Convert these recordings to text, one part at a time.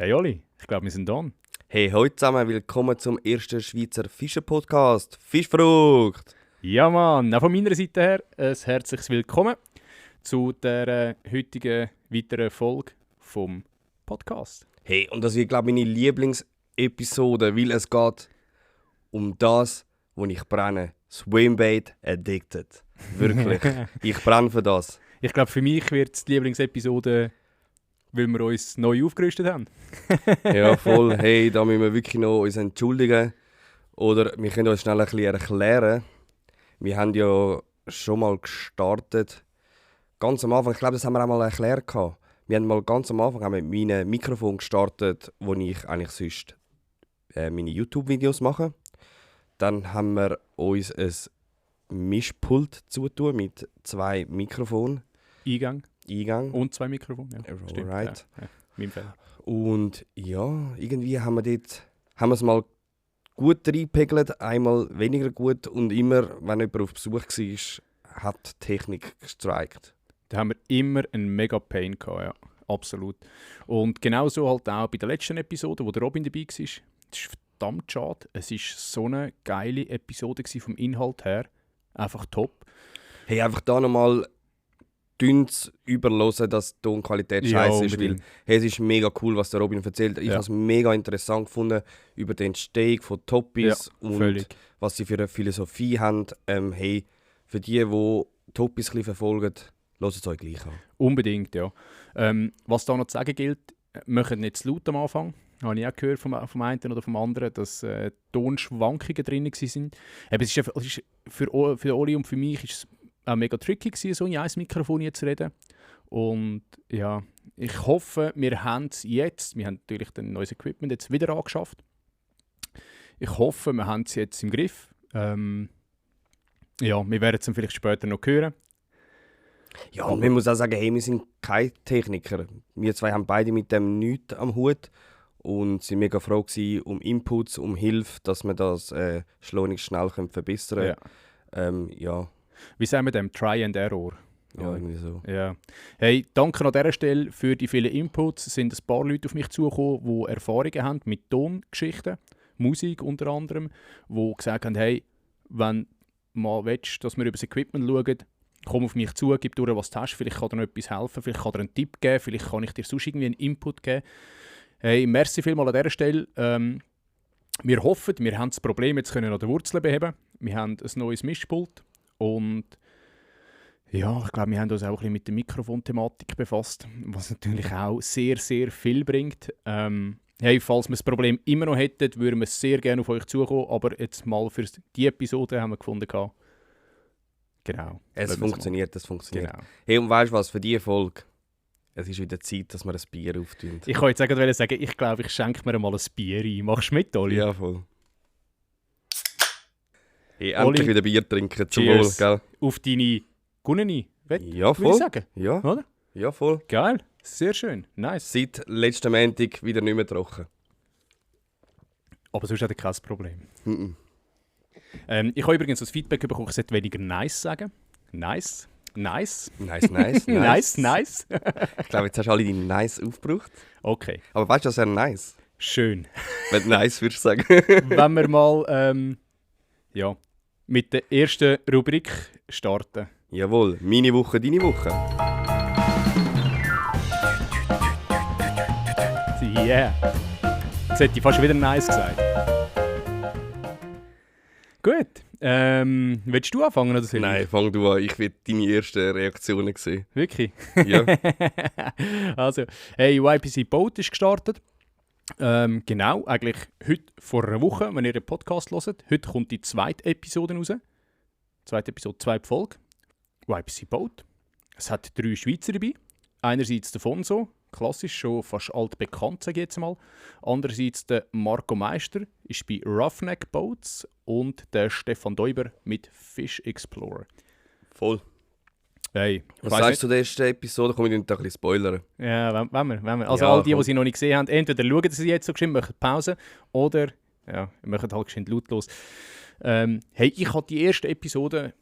Hey Oli, ich glaube, wir sind dran. Hey, heute zusammen, willkommen zum ersten Schweizer Fischer-Podcast Fischfrucht. Ja Mann, auch von meiner Seite her ein herzliches Willkommen zu der heutigen weiteren Folge vom Podcast. Hey, und das wird, glaube ich, meine Lieblingsepisode, weil es geht um das, wo ich brenne. Swimbait Addicted. Wirklich. Ich brenne für das. Ich glaube, für mich wird es die Lieblingsepisode, weil wir uns neu aufgerüstet haben. Ja, voll. Hey, da müssen wir wirklich noch uns entschuldigen. Oder wir können uns schnell ein bisschen erklären. Wir haben ja schon mal gestartet. Ganz am Anfang, ich glaube, das haben wir auch mal erklärt. Wir haben mal ganz am Anfang mit meinem Mikrofon gestartet, wo ich eigentlich sonst meine YouTube-Videos mache. Dann haben wir uns ein Mischpult zutun mit 2 Mikrofonen. Eingang. Und 2 Mikrofone. Ja, stimmt. Right. Ja, mein Fehler. Und ja, irgendwie haben wir es mal gut reingepegelt, einmal weniger gut. Und immer, wenn jemand auf Besuch war, hat die Technik gestrikt. Da haben wir immer einen mega Pain gehabt, ja. Absolut. Und genauso halt auch bei der letzten Episode, wo der Robin dabei war. Das ist verdammt schade. Es war so eine geile Episode vom Inhalt her. Einfach top. Hey, einfach da nochmal dünnes überhören, dass die Tonqualität scheiße ist. Weil, hey, es ist mega cool, was der Robin erzählt. Ich habe es mega interessant gefunden über die Entstehung von Toppis und völlig. Was sie für eine Philosophie haben. Hey, für die Toppis ein bisschen verfolgen, hört es euch gleich an. Unbedingt, ja. Was da noch zu sagen gilt, machen nicht zu laut am Anfang. Habe ich auch gehört vom einen oder vom anderen, dass Tonschwankungen drin waren. Es ist für Oli und für mich ist es auch mega tricky gewesen, so in ein Mikrofon hier zu reden. Und ja, ich hoffe, wir haben es jetzt, wir haben natürlich ein neues Equipment jetzt wieder angeschafft. Ich hoffe, wir haben es jetzt im Griff. Ja, wir werden es dann vielleicht später noch hören. Ja, und man muss auch sagen, hey, wir sind keine Techniker. Wir zwei haben beide mit dem nichts am Hut und sind mega froh gewesen um Inputs, um Hilfe, dass wir das schleunigst schnell verbessern können. Ja. Wie sagen wir dem? Try and Error. Ja, irgendwie so. Ja. Hey, danke an dieser Stelle für die vielen Inputs. Es sind ein paar Leute auf mich zugekommen, die Erfahrungen haben mit Tongeschichten, Musik unter anderem, die gesagt haben, hey, wenn du mal willst, dass wir über das Equipment schauen, komm auf mich zu, gib durch, was du hast, vielleicht kann dir noch etwas helfen, vielleicht kann dir einen Tipp geben, vielleicht kann ich dir sonst irgendwie einen Input geben. Hey, merci vielmals an dieser Stelle. Wir hoffen, wir haben das Problem jetzt können an der Wurzel beheben. Wir haben ein neues Mischpult und ja, ich glaube, wir haben uns auch ein bisschen mit der Mikrofonthematik befasst, was natürlich auch sehr, sehr viel bringt. Hey, falls wir das Problem immer noch hätten, würden wir sehr gerne auf euch zukommen, aber jetzt mal für die Episode haben wir gefunden. Genau. Es funktioniert. Genau. Hey, und weißt du was, für diese Folge, es ist wieder Zeit, dass wir ein Bier auftun. Ich wollte jetzt gerade sagen, ich glaube, ich schenke mir mal ein Bier ein. Machst du mit, Oli? Ja, voll. Hey, endlich wieder Bier trinken, zum Wohl, gell? Auf deine Gunneni, ja, voll. Würde ich sagen. Ja. Oder? Ja, voll. Geil, sehr schön, nice. Seit letzten Montag wieder nicht mehr trocken. Aber sonst hat er kein Problem. Mm-mm. Ich habe übrigens das Feedback bekommen, ich sollte weniger nice sagen. Nice. Nice. Nice. Ich glaube, jetzt hast du alle deine Nice aufgebraucht. Okay. Aber weißt du, was wäre nice? Schön. Wenn du nice würdest sagen. Wenn wir mal mit der ersten Rubrik starten. Jawohl, meine Woche, deine Woche. Yeah. Jetzt hätte ich fast wieder nice gesagt. Gut. Willst du anfangen oder soll ich? Nein, fang du an. Ich will deine ersten Reaktionen sehen. Wirklich? Ja. Also, hey, YPC Boat ist gestartet. Genau, eigentlich heute vor einer Woche, wenn ihr den Podcast hört. Heute kommt die zweite Episode raus. Zweite Episode, 2 Folge. YPC Boat. Es hat 3 Schweizer dabei. Einerseits der Fonso, klassisch, schon fast altbekannt, sage ich jetzt mal. Andererseits der Marco Meister, ist bei Roughneck Boats. Und der Stefan Däuber mit Fish Explorer. Voll. Hey, was sagst du zu der ersten Episode? Komm, ich ein bisschen spoilern. Ja, wenn wir. Also ja, all die sie noch nicht gesehen haben, entweder schauen sie jetzt so geschwind, machen Pause, oder machen halt geschwind lautlos. Hey, ich habe die erste Episode,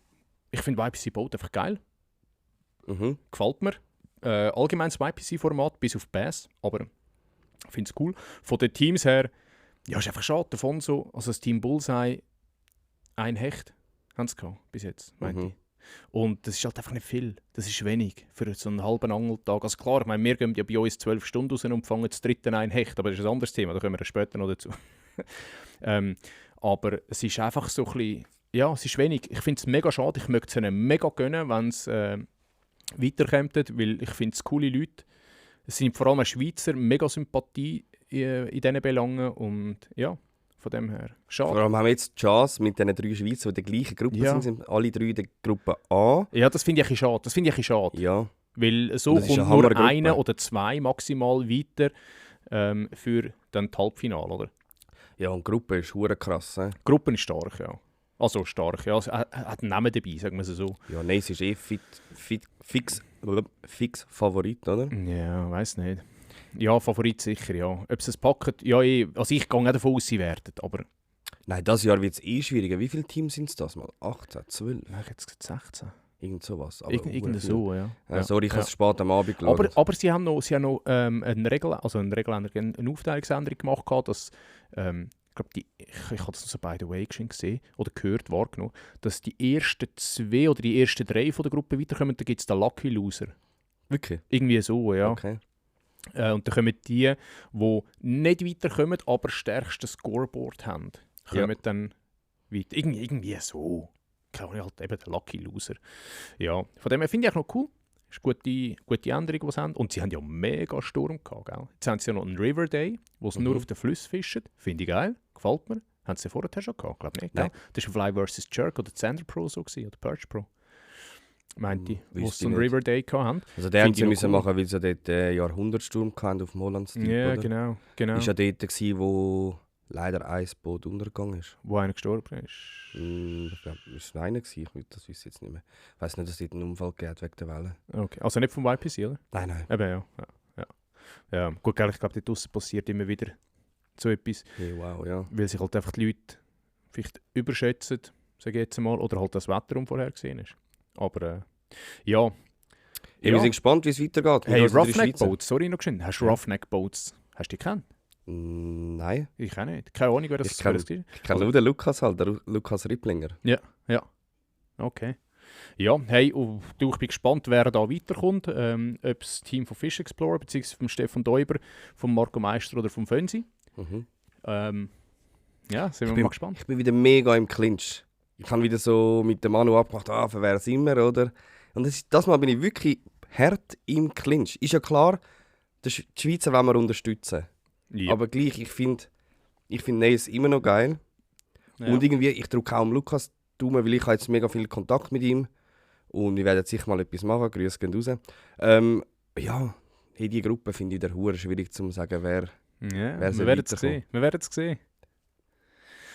ich finde YPC Boat einfach geil. Gefällt mir. Allgemein das YPC-Format, bis auf Bass, aber Ich finde es cool. Von den Teams her, ja, ist einfach schade davon so. Also das Team Bullseye, ein Hecht haben sie gehabt, bis jetzt, meinte ich. Und das ist halt einfach nicht viel. Das ist wenig für so einen halben Angeltag. Also klar, ich meine, wir gehen ja bei uns 12 Stunden raus und fangen das dritte ein Hecht, aber das ist ein anderes Thema, da kommen wir später noch dazu. Aber es ist einfach so ein bisschen, ja, es ist wenig. Ich finde es mega schade, ich möchte es ihnen mega gönnen, wenn es weiterkommt, weil ich finde es coole Leute. Es sind vor allem Schweizer, mega Sympathie in diesen Belangen und ja, von dem her, schade. Vor allem haben wir jetzt die Chance mit diesen 3 Schweizer, die in der gleichen Gruppe sind alle 3 in der Gruppe A. Ja, das finde ich ein bisschen schade. Ja. Weil so kommt nur einer oder zwei maximal weiter für dann das Halbfinale, oder? Ja, und die Gruppe ist hure krass. Die Gruppe ist stark, ja. Also stark, ja. Es hat einen Namen dabei, sagen wir es so. Ja, nein, es ist fix Favorit, oder? Ja, weiß nicht. Ja, Favorit sicher, ja. Ob sie es packen, ja, also ich gehe nicht davon aus, sie werden, aber... Nein, dieses Jahr wird es schwieriger. Wie viele Teams sind es das mal? 18, 12? Nein, ich hätte jetzt gesagt 16. Irgend sowas. Irgend so, ja. Sorry, ich habe es spät am Abend geschaut. Aber sie haben noch eine Aufteilungsänderung gemacht, dass, ich habe das so by the way gesehen oder gehört, wahrgenommen, dass die ersten 2 oder die ersten 3 von der Gruppe weiterkommen, dann gibt es den Lucky Loser. Wirklich? Irgendwie so, ja. Okay. Und dann kommen die nicht weiterkommen, aber das stärkste Scoreboard haben, kommen dann weiter. Irgendwie so. Halt eben der Lucky Loser. Ja, von dem her finde ich auch noch cool. Das ist eine gute Änderung, die sie haben. Und sie haben ja mega Sturm gehabt. Gell? Jetzt haben sie ja noch einen River Day, wo sie nur auf den Flüssen fischen. Finde ich geil. Gefällt mir. Haben sie vorher schon gehabt? Glaube nicht. Gell? Das war Fly vs. Jerk oder Xander Pro so gewesen, oder Perch Pro. Meinte ich, wo sie so einen River Day hatten. Also den haben sie müssen machen, weil sie dort Jahrhundertsturm hatten auf dem Hollandsdeep, ja, oder? genau. Ist ja dort gewesen, wo leider ein Boot untergegangen ist. Wo einer gestorben ist? Ich glaube, es war einer gewesen, das weiß ich jetzt nicht mehr. Ich weiss nicht, dass es dort einen Unfall gegeben wegen der Wellen. Okay. Also nicht vom YPC, oder? Nein. Eben, ja. Gut, ich glaube, dort draussen passiert immer wieder so etwas. Hey, wow, ja. Weil sich halt einfach die Leute vielleicht überschätzen, sage ich jetzt mal, oder halt das Wetter unvorhergesehen ist. Aber ja. Wir sind gespannt, wie es weitergeht. Hey, Roughneck Boats, sorry noch geschwind. Hast du Roughneck Boats, hast du die gekannt? Nein. Ich auch nicht. Keine Ahnung, wer das ist. Ich kenne nur den Lukas halt, der Lukas Ripplinger. Ja. Okay. Ja, hey, ich bin gespannt, wer da weiterkommt. Ob das Team von Fish Explorer, beziehungsweise von Stefan Däuber, von Marco Meister oder von Fönsi. Ja, sind wir mal gespannt. Ich bin wieder mega im Clinch. Ich habe wieder so mit dem Manu abgemacht, für wer es immer, oder? Und das Mal bin ich wirklich hart im Clinch. Ist ja klar, die Schweizer wollen wir unterstützen. Ja. Aber gleich, ich finde Neis immer noch geil. Ja. Und irgendwie, ich drücke auch am Lukas die Daumen, weil ich habe jetzt mega viel Kontakt mit ihm. Und wir werden sicher mal etwas machen. Grüße gehen raus. Ja, in dieser Gruppe finde ich der Hure schwierig zu sagen, wer wir werden es sehen.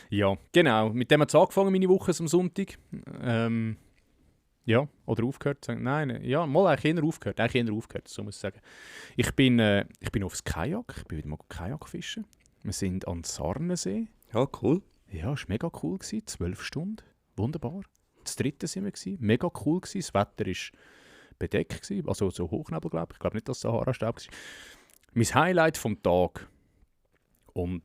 Ja, genau. Mit dem hat es angefangen, meine Woche am Sonntag. Ja, oder aufgehört. Nein, ja, mal eigentlich eher aufgehört, so muss ich sagen. Ich bin aufs Kajak, ich bin wieder mal Kajak fischen. Wir sind an Sarnensee. Ja, cool. Ja, es war mega cool, 12 Stunden, wunderbar. Das dritte sind wir, mega cool gewesen. Das Wetter war bedeckt, also so Hochnebel, glaube ich. Ich glaube nicht, dass es Sahara-Staub war. Mein Highlight vom Tag, und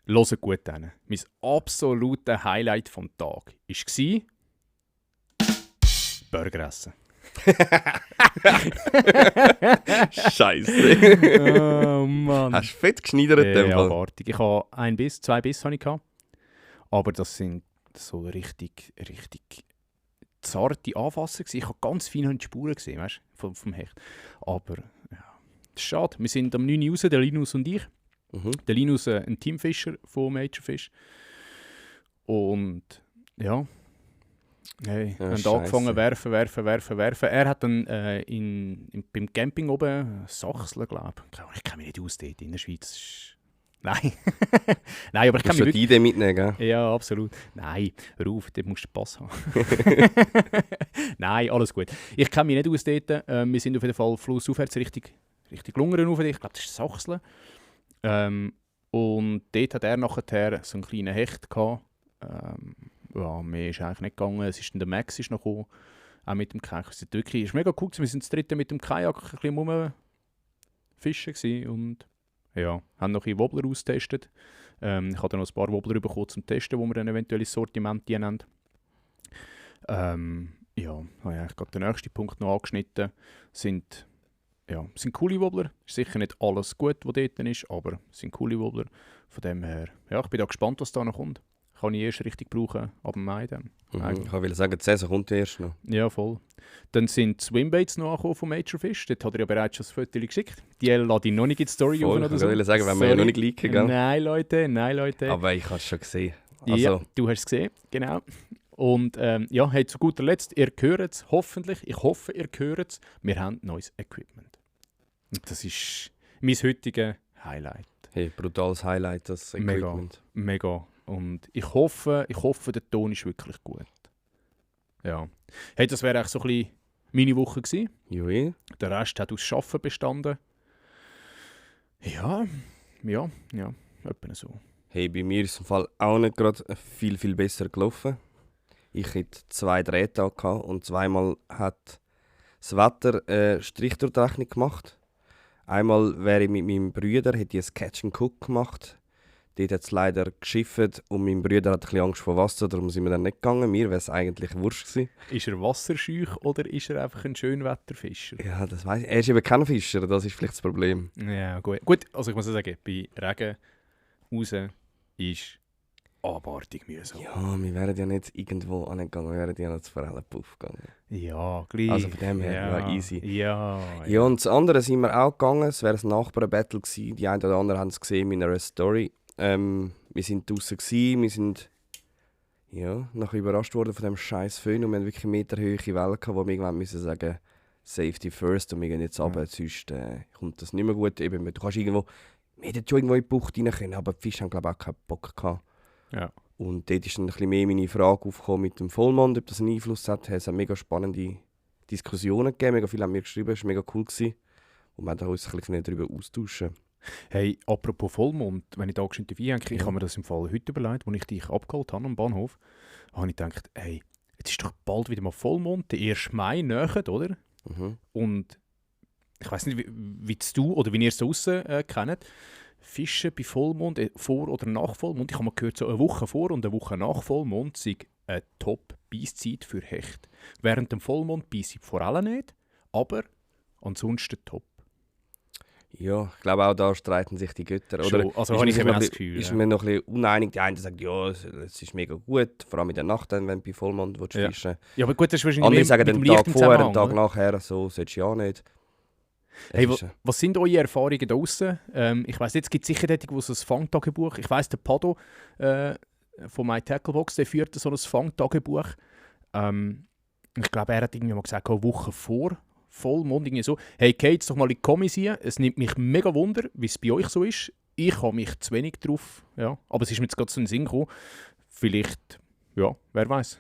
hört gut hin, mein absolutes Highlight vom Tag war Burger essen. Scheiße. Oh Mann. Hast du fett geschneidert? Ja, abartig. Ich hatte 1 Biss, 2 Biss hatte ich. Aber das sind so richtig zarte Anfasser. Ich habe ganz fein die Spuren gesehen, weißt, vom Hecht. Aber ja, das ist schade. Wir sind am 9 Uhr raus, der Linus und ich. Der Linus ein Teamfischer von Major Fish. Und ja, hey, wir haben angefangen werfen. Er hat dann beim Camping oben Sachsen, glaube ich. Ich kenne mich nicht aus dort in der Schweiz. Nein. Nein, aber ich kann mich die Idee mitnehmen, gell? Ja, absolut. Nein, hör auf, dort musst du Pass haben. Nein, alles gut. Ich kenne mich nicht aus dort. Wir sind auf jeden Fall flussaufwärts richtig Lungern rauf. Ich glaube, das ist Sachsen. Und dort hat er nachher so einen kleinen Hecht gehabt. Ja, mehr ist eigentlich nicht gegangen. Es ist dann der Max noch gekommen, auch mit dem Kajak. Es war mega cool. Wir sind das dritte mit dem Kajak ein bisschen rumfischen und ja, haben noch ein Wobbler austestet. Ich habe dann noch ein paar Wobbler bekommen zum Testen, wo wir dann eventuell ins Sortiment haben. Ja, habe ich eigentlich gerade den nächsten Punkt noch angeschnitten. Sind coole Wobbler. Ist sicher nicht alles gut, was dort ist, aber sind coole Wobbler. Von dem her, ja, ich bin da gespannt, was da noch kommt. Kann ich erst richtig brauchen, ab dem Mai dann. Ich wollte sagen, die Saison kommt ja erst noch. Ja, voll. Dann sind die Swimbaits noch angekommen von Major Fish. Dort hat er ja bereits schon ein Foto geschickt. Die lade ich noch nicht in die Story Voll, auf oder so. Ich wollte sagen, wenn wir ja noch nicht liken, gell? Nein, Leute. Aber ich habe es schon gesehen. Also, Ja, du hast es gesehen, genau. Und ja, hey, zu guter Letzt, ihr hört es hoffentlich. Ich hoffe, ihr hört es. Wir haben neues Equipment. Und das ist mein heutiges Highlight. hey, brutales Highlight, das Equipment. Mega. Und ich hoffe, der Ton ist wirklich gut. Ja. Hey, das wäre eigentlich so ein bisschen meine Woche gewesen. Jui. Der Rest hat aus Arbeiten bestanden. Ja, etwa so. Hey, bei mir ist es im Fall auch nicht gerade viel, viel besser gelaufen. Ich hatte 2 Drehtage gehabt und zweimal hat das Wetter Strich durch die Rechnung gemacht. Einmal wäre ich mit meinem Bruder ein Catch and Cook gemacht. Dort hat es leider geschifft und mein Bruder hat ein bisschen Angst vor Wasser, darum sind wir dann nicht gegangen. Mir wäre es eigentlich wurscht gewesen. Ist er wasserscheuch oder ist er einfach ein Schönwetterfischer? Ja, das weiss ich. Er ist eben kein Fischer, das ist vielleicht das Problem. Ja, gut. Gut, also ich muss sagen, bei Regen raus ist abartig mühsam. Ja, wir wären ja nicht irgendwo angegangen, wir wären ja noch zu Forellenpuff gegangen. Ja, gleich. Also von dem her, ja, easy. Ja. Ja, und das andere sind wir auch gegangen. Es wäre ein Nachbarn-Battle gewesen. Die einen oder anderen haben es gesehen in meiner Story. Wir sind draußen gewesen, wir sind nachher überrascht worden von dem scheiß Föhn und wir haben wirklich meterhohe Wellen gehabt, wo wir irgendwann müssen sagen, Safety first und wir gehen jetzt runter, sonst kommt das nicht mehr gut. Eben, du kannst irgendwo, wir hätten schon irgendwo in die Bucht rein können, aber die Fische haben glaube ich auch keinen Bock gehabt. Ja. Und dort ist dann ein bisschen mehr meine Frage aufgekommen mit dem Vollmond, ob das einen Einfluss hat. Es hat mega spannende Diskussionen gegeben, mega viele haben mir geschrieben, es war mega cool gewesen. Und wir haben uns ein bisschen darüber austauschen. Hey, apropos Vollmond, wenn ich da geschwind dabei denke, ich habe mir das im Fall heute überlegt, als ich dich abgeholt habe am Bahnhof, habe ich gedacht, hey, jetzt ist doch bald wieder mal Vollmond, der 1. Mai näher, oder? Mhm. Und ich weiß nicht, wie du oder wie ihr es draussen kennt, Fischen bei Vollmond, vor oder nach Vollmond, ich habe mal gehört, so eine Woche vor und eine Woche nach Vollmond sei eine Top-Beiszeit für Hecht. Während dem Vollmond beißen die Forellen nicht, aber ansonsten top. Ja, ich glaube auch da streiten sich die Götter. Schon, oder also habe ich mir immer noch das ein bisschen- Gefühl. Ist Ja. mir noch ein bisschen uneinig. Die einen sagen, ja, es ist mega gut, vor allem in der Nacht, dann, wenn du bei Vollmond willst Ja. fischen. Ja, aber gut, das ist wahrscheinlich Andere mehr sagen mit den dem Tag Licht im vorher, den Zusammenhang, Tag oder? nachher, so solltest du ja nicht. Hey, Es ist, was sind eure Erfahrungen draussen? Ich weiss, jetzt gibt es sicher Leute, die so ein Fangtagebuch. Ich weiss, der Pado von My Tacklebox, der führt so ein Fangtagebuch. Ich glaube, er hat irgendwie mal gesagt, eine Woche vor Vollmond, irgendwie so. Hey, geht jetzt doch mal in die Kommis rein. Es nimmt mich mega Wunder, wie es bei euch so ist. Ich habe mich zu wenig drauf, ja. Aber es ist mir jetzt gerade so in den Sinn gekommen. Vielleicht, ja, wer weiß.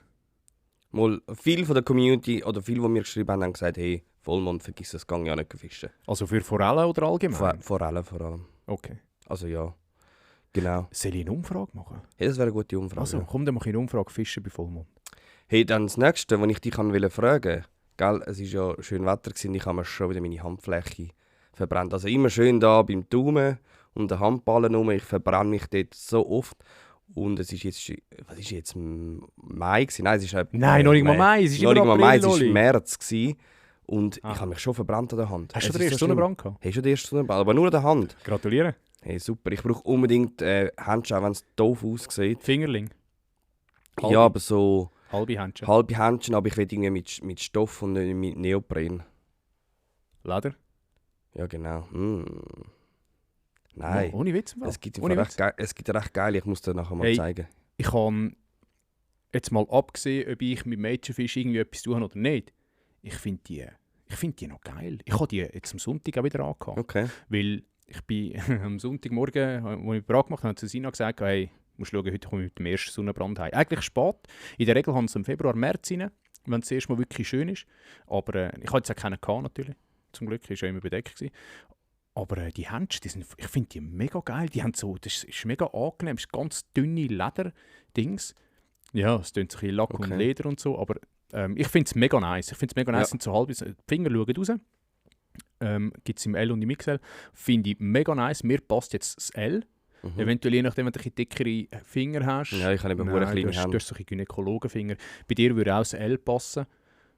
mal, viele von der Community oder viele, die mir geschrieben haben, haben gesagt, hey, Vollmond, vergiss das, gang ja nicht fischen. Also für Forellen oder allgemein? Vor allem. Okay. Also ja, genau. Soll ich eine Umfrage machen? Hey, das wäre eine gute Umfrage. Also, ja. komm, dann mache ich eine Umfrage Fischen bei Vollmond. Hey, dann das Nächste, was ich dich fragen wollte, gell, es war ja schön Wetter gewesen, ich habe mir schon wieder meine Handfläche verbrannt. Also immer schön da beim Daumen und den Handballen rum, ich verbrenne mich dort so oft. Und es ist jetzt, was ist jetzt, Mai gewesen? Nein, es ist Nein, noch nicht mal Mai, es ist noch nicht immer mal Mai, April, es war Loli. März gewesen. Und Ah. ich habe mich schon verbrannt an der Hand. Hast Es du den ist ersten so schlimm. Sonnenbrand gehabt? Hast du schon den ersten Sonnenbrand? Aber nur an der Hand. Gratuliere. Hey, super. Ich brauche unbedingt Handschuhe, auch wenn es doof aussieht. Fingerling. Ja, aber so Halbe Händchen. halbe Händchen, aber ich will irgendwie mit Stoff und nicht mit Neopren. Leder. Ja, genau. Nein. Ohne Witz. im Fall. Es gibt, Ohne Witz. es gibt recht geil, ich muss dir nachher mal Hey. zeigen. Ich habe jetzt mal abgesehen, ob ich mit Mädchenfisch irgendwie etwas zu tun habe oder nicht. Ich finde die noch geil. Ich habe die jetzt am Sonntag auch wieder angehabt. Okay. Weil ich bin am Sonntagmorgen, als ich Brat gemacht habe, hat Sina gesagt, hey, musst schauen, heute komme ich mit dem ersten Sonnenbrand heim. Eigentlich spät. In der Regel haben sie im Februar, März rein, wenn es erst mal wirklich schön ist. Aber ich hatte jetzt auch keinen gehabt, natürlich. Zum Glück, war ja immer bedeckt gewesen. Aber die Händchen, ich finde die mega geil. Die haben so, das ist mega angenehm, es ist ganz dünne Leder-Dings. Ja, es tönt so ein bisschen Lack und Okay. Leder und so, aber ich finde es mega nice. Ich finde es mega nice, Ja. sind so halb, die Finger schauen raus. gibt es im L und im XL. Finde ich mega nice. Mir passt jetzt das L. Eventuell je nachdem, wenn du ein bisschen dickere Finger hast. Ja, ich habe eben hure kleine Hände. Du hast solche Gynäkologenfinger. Bei dir würde auch das L passen.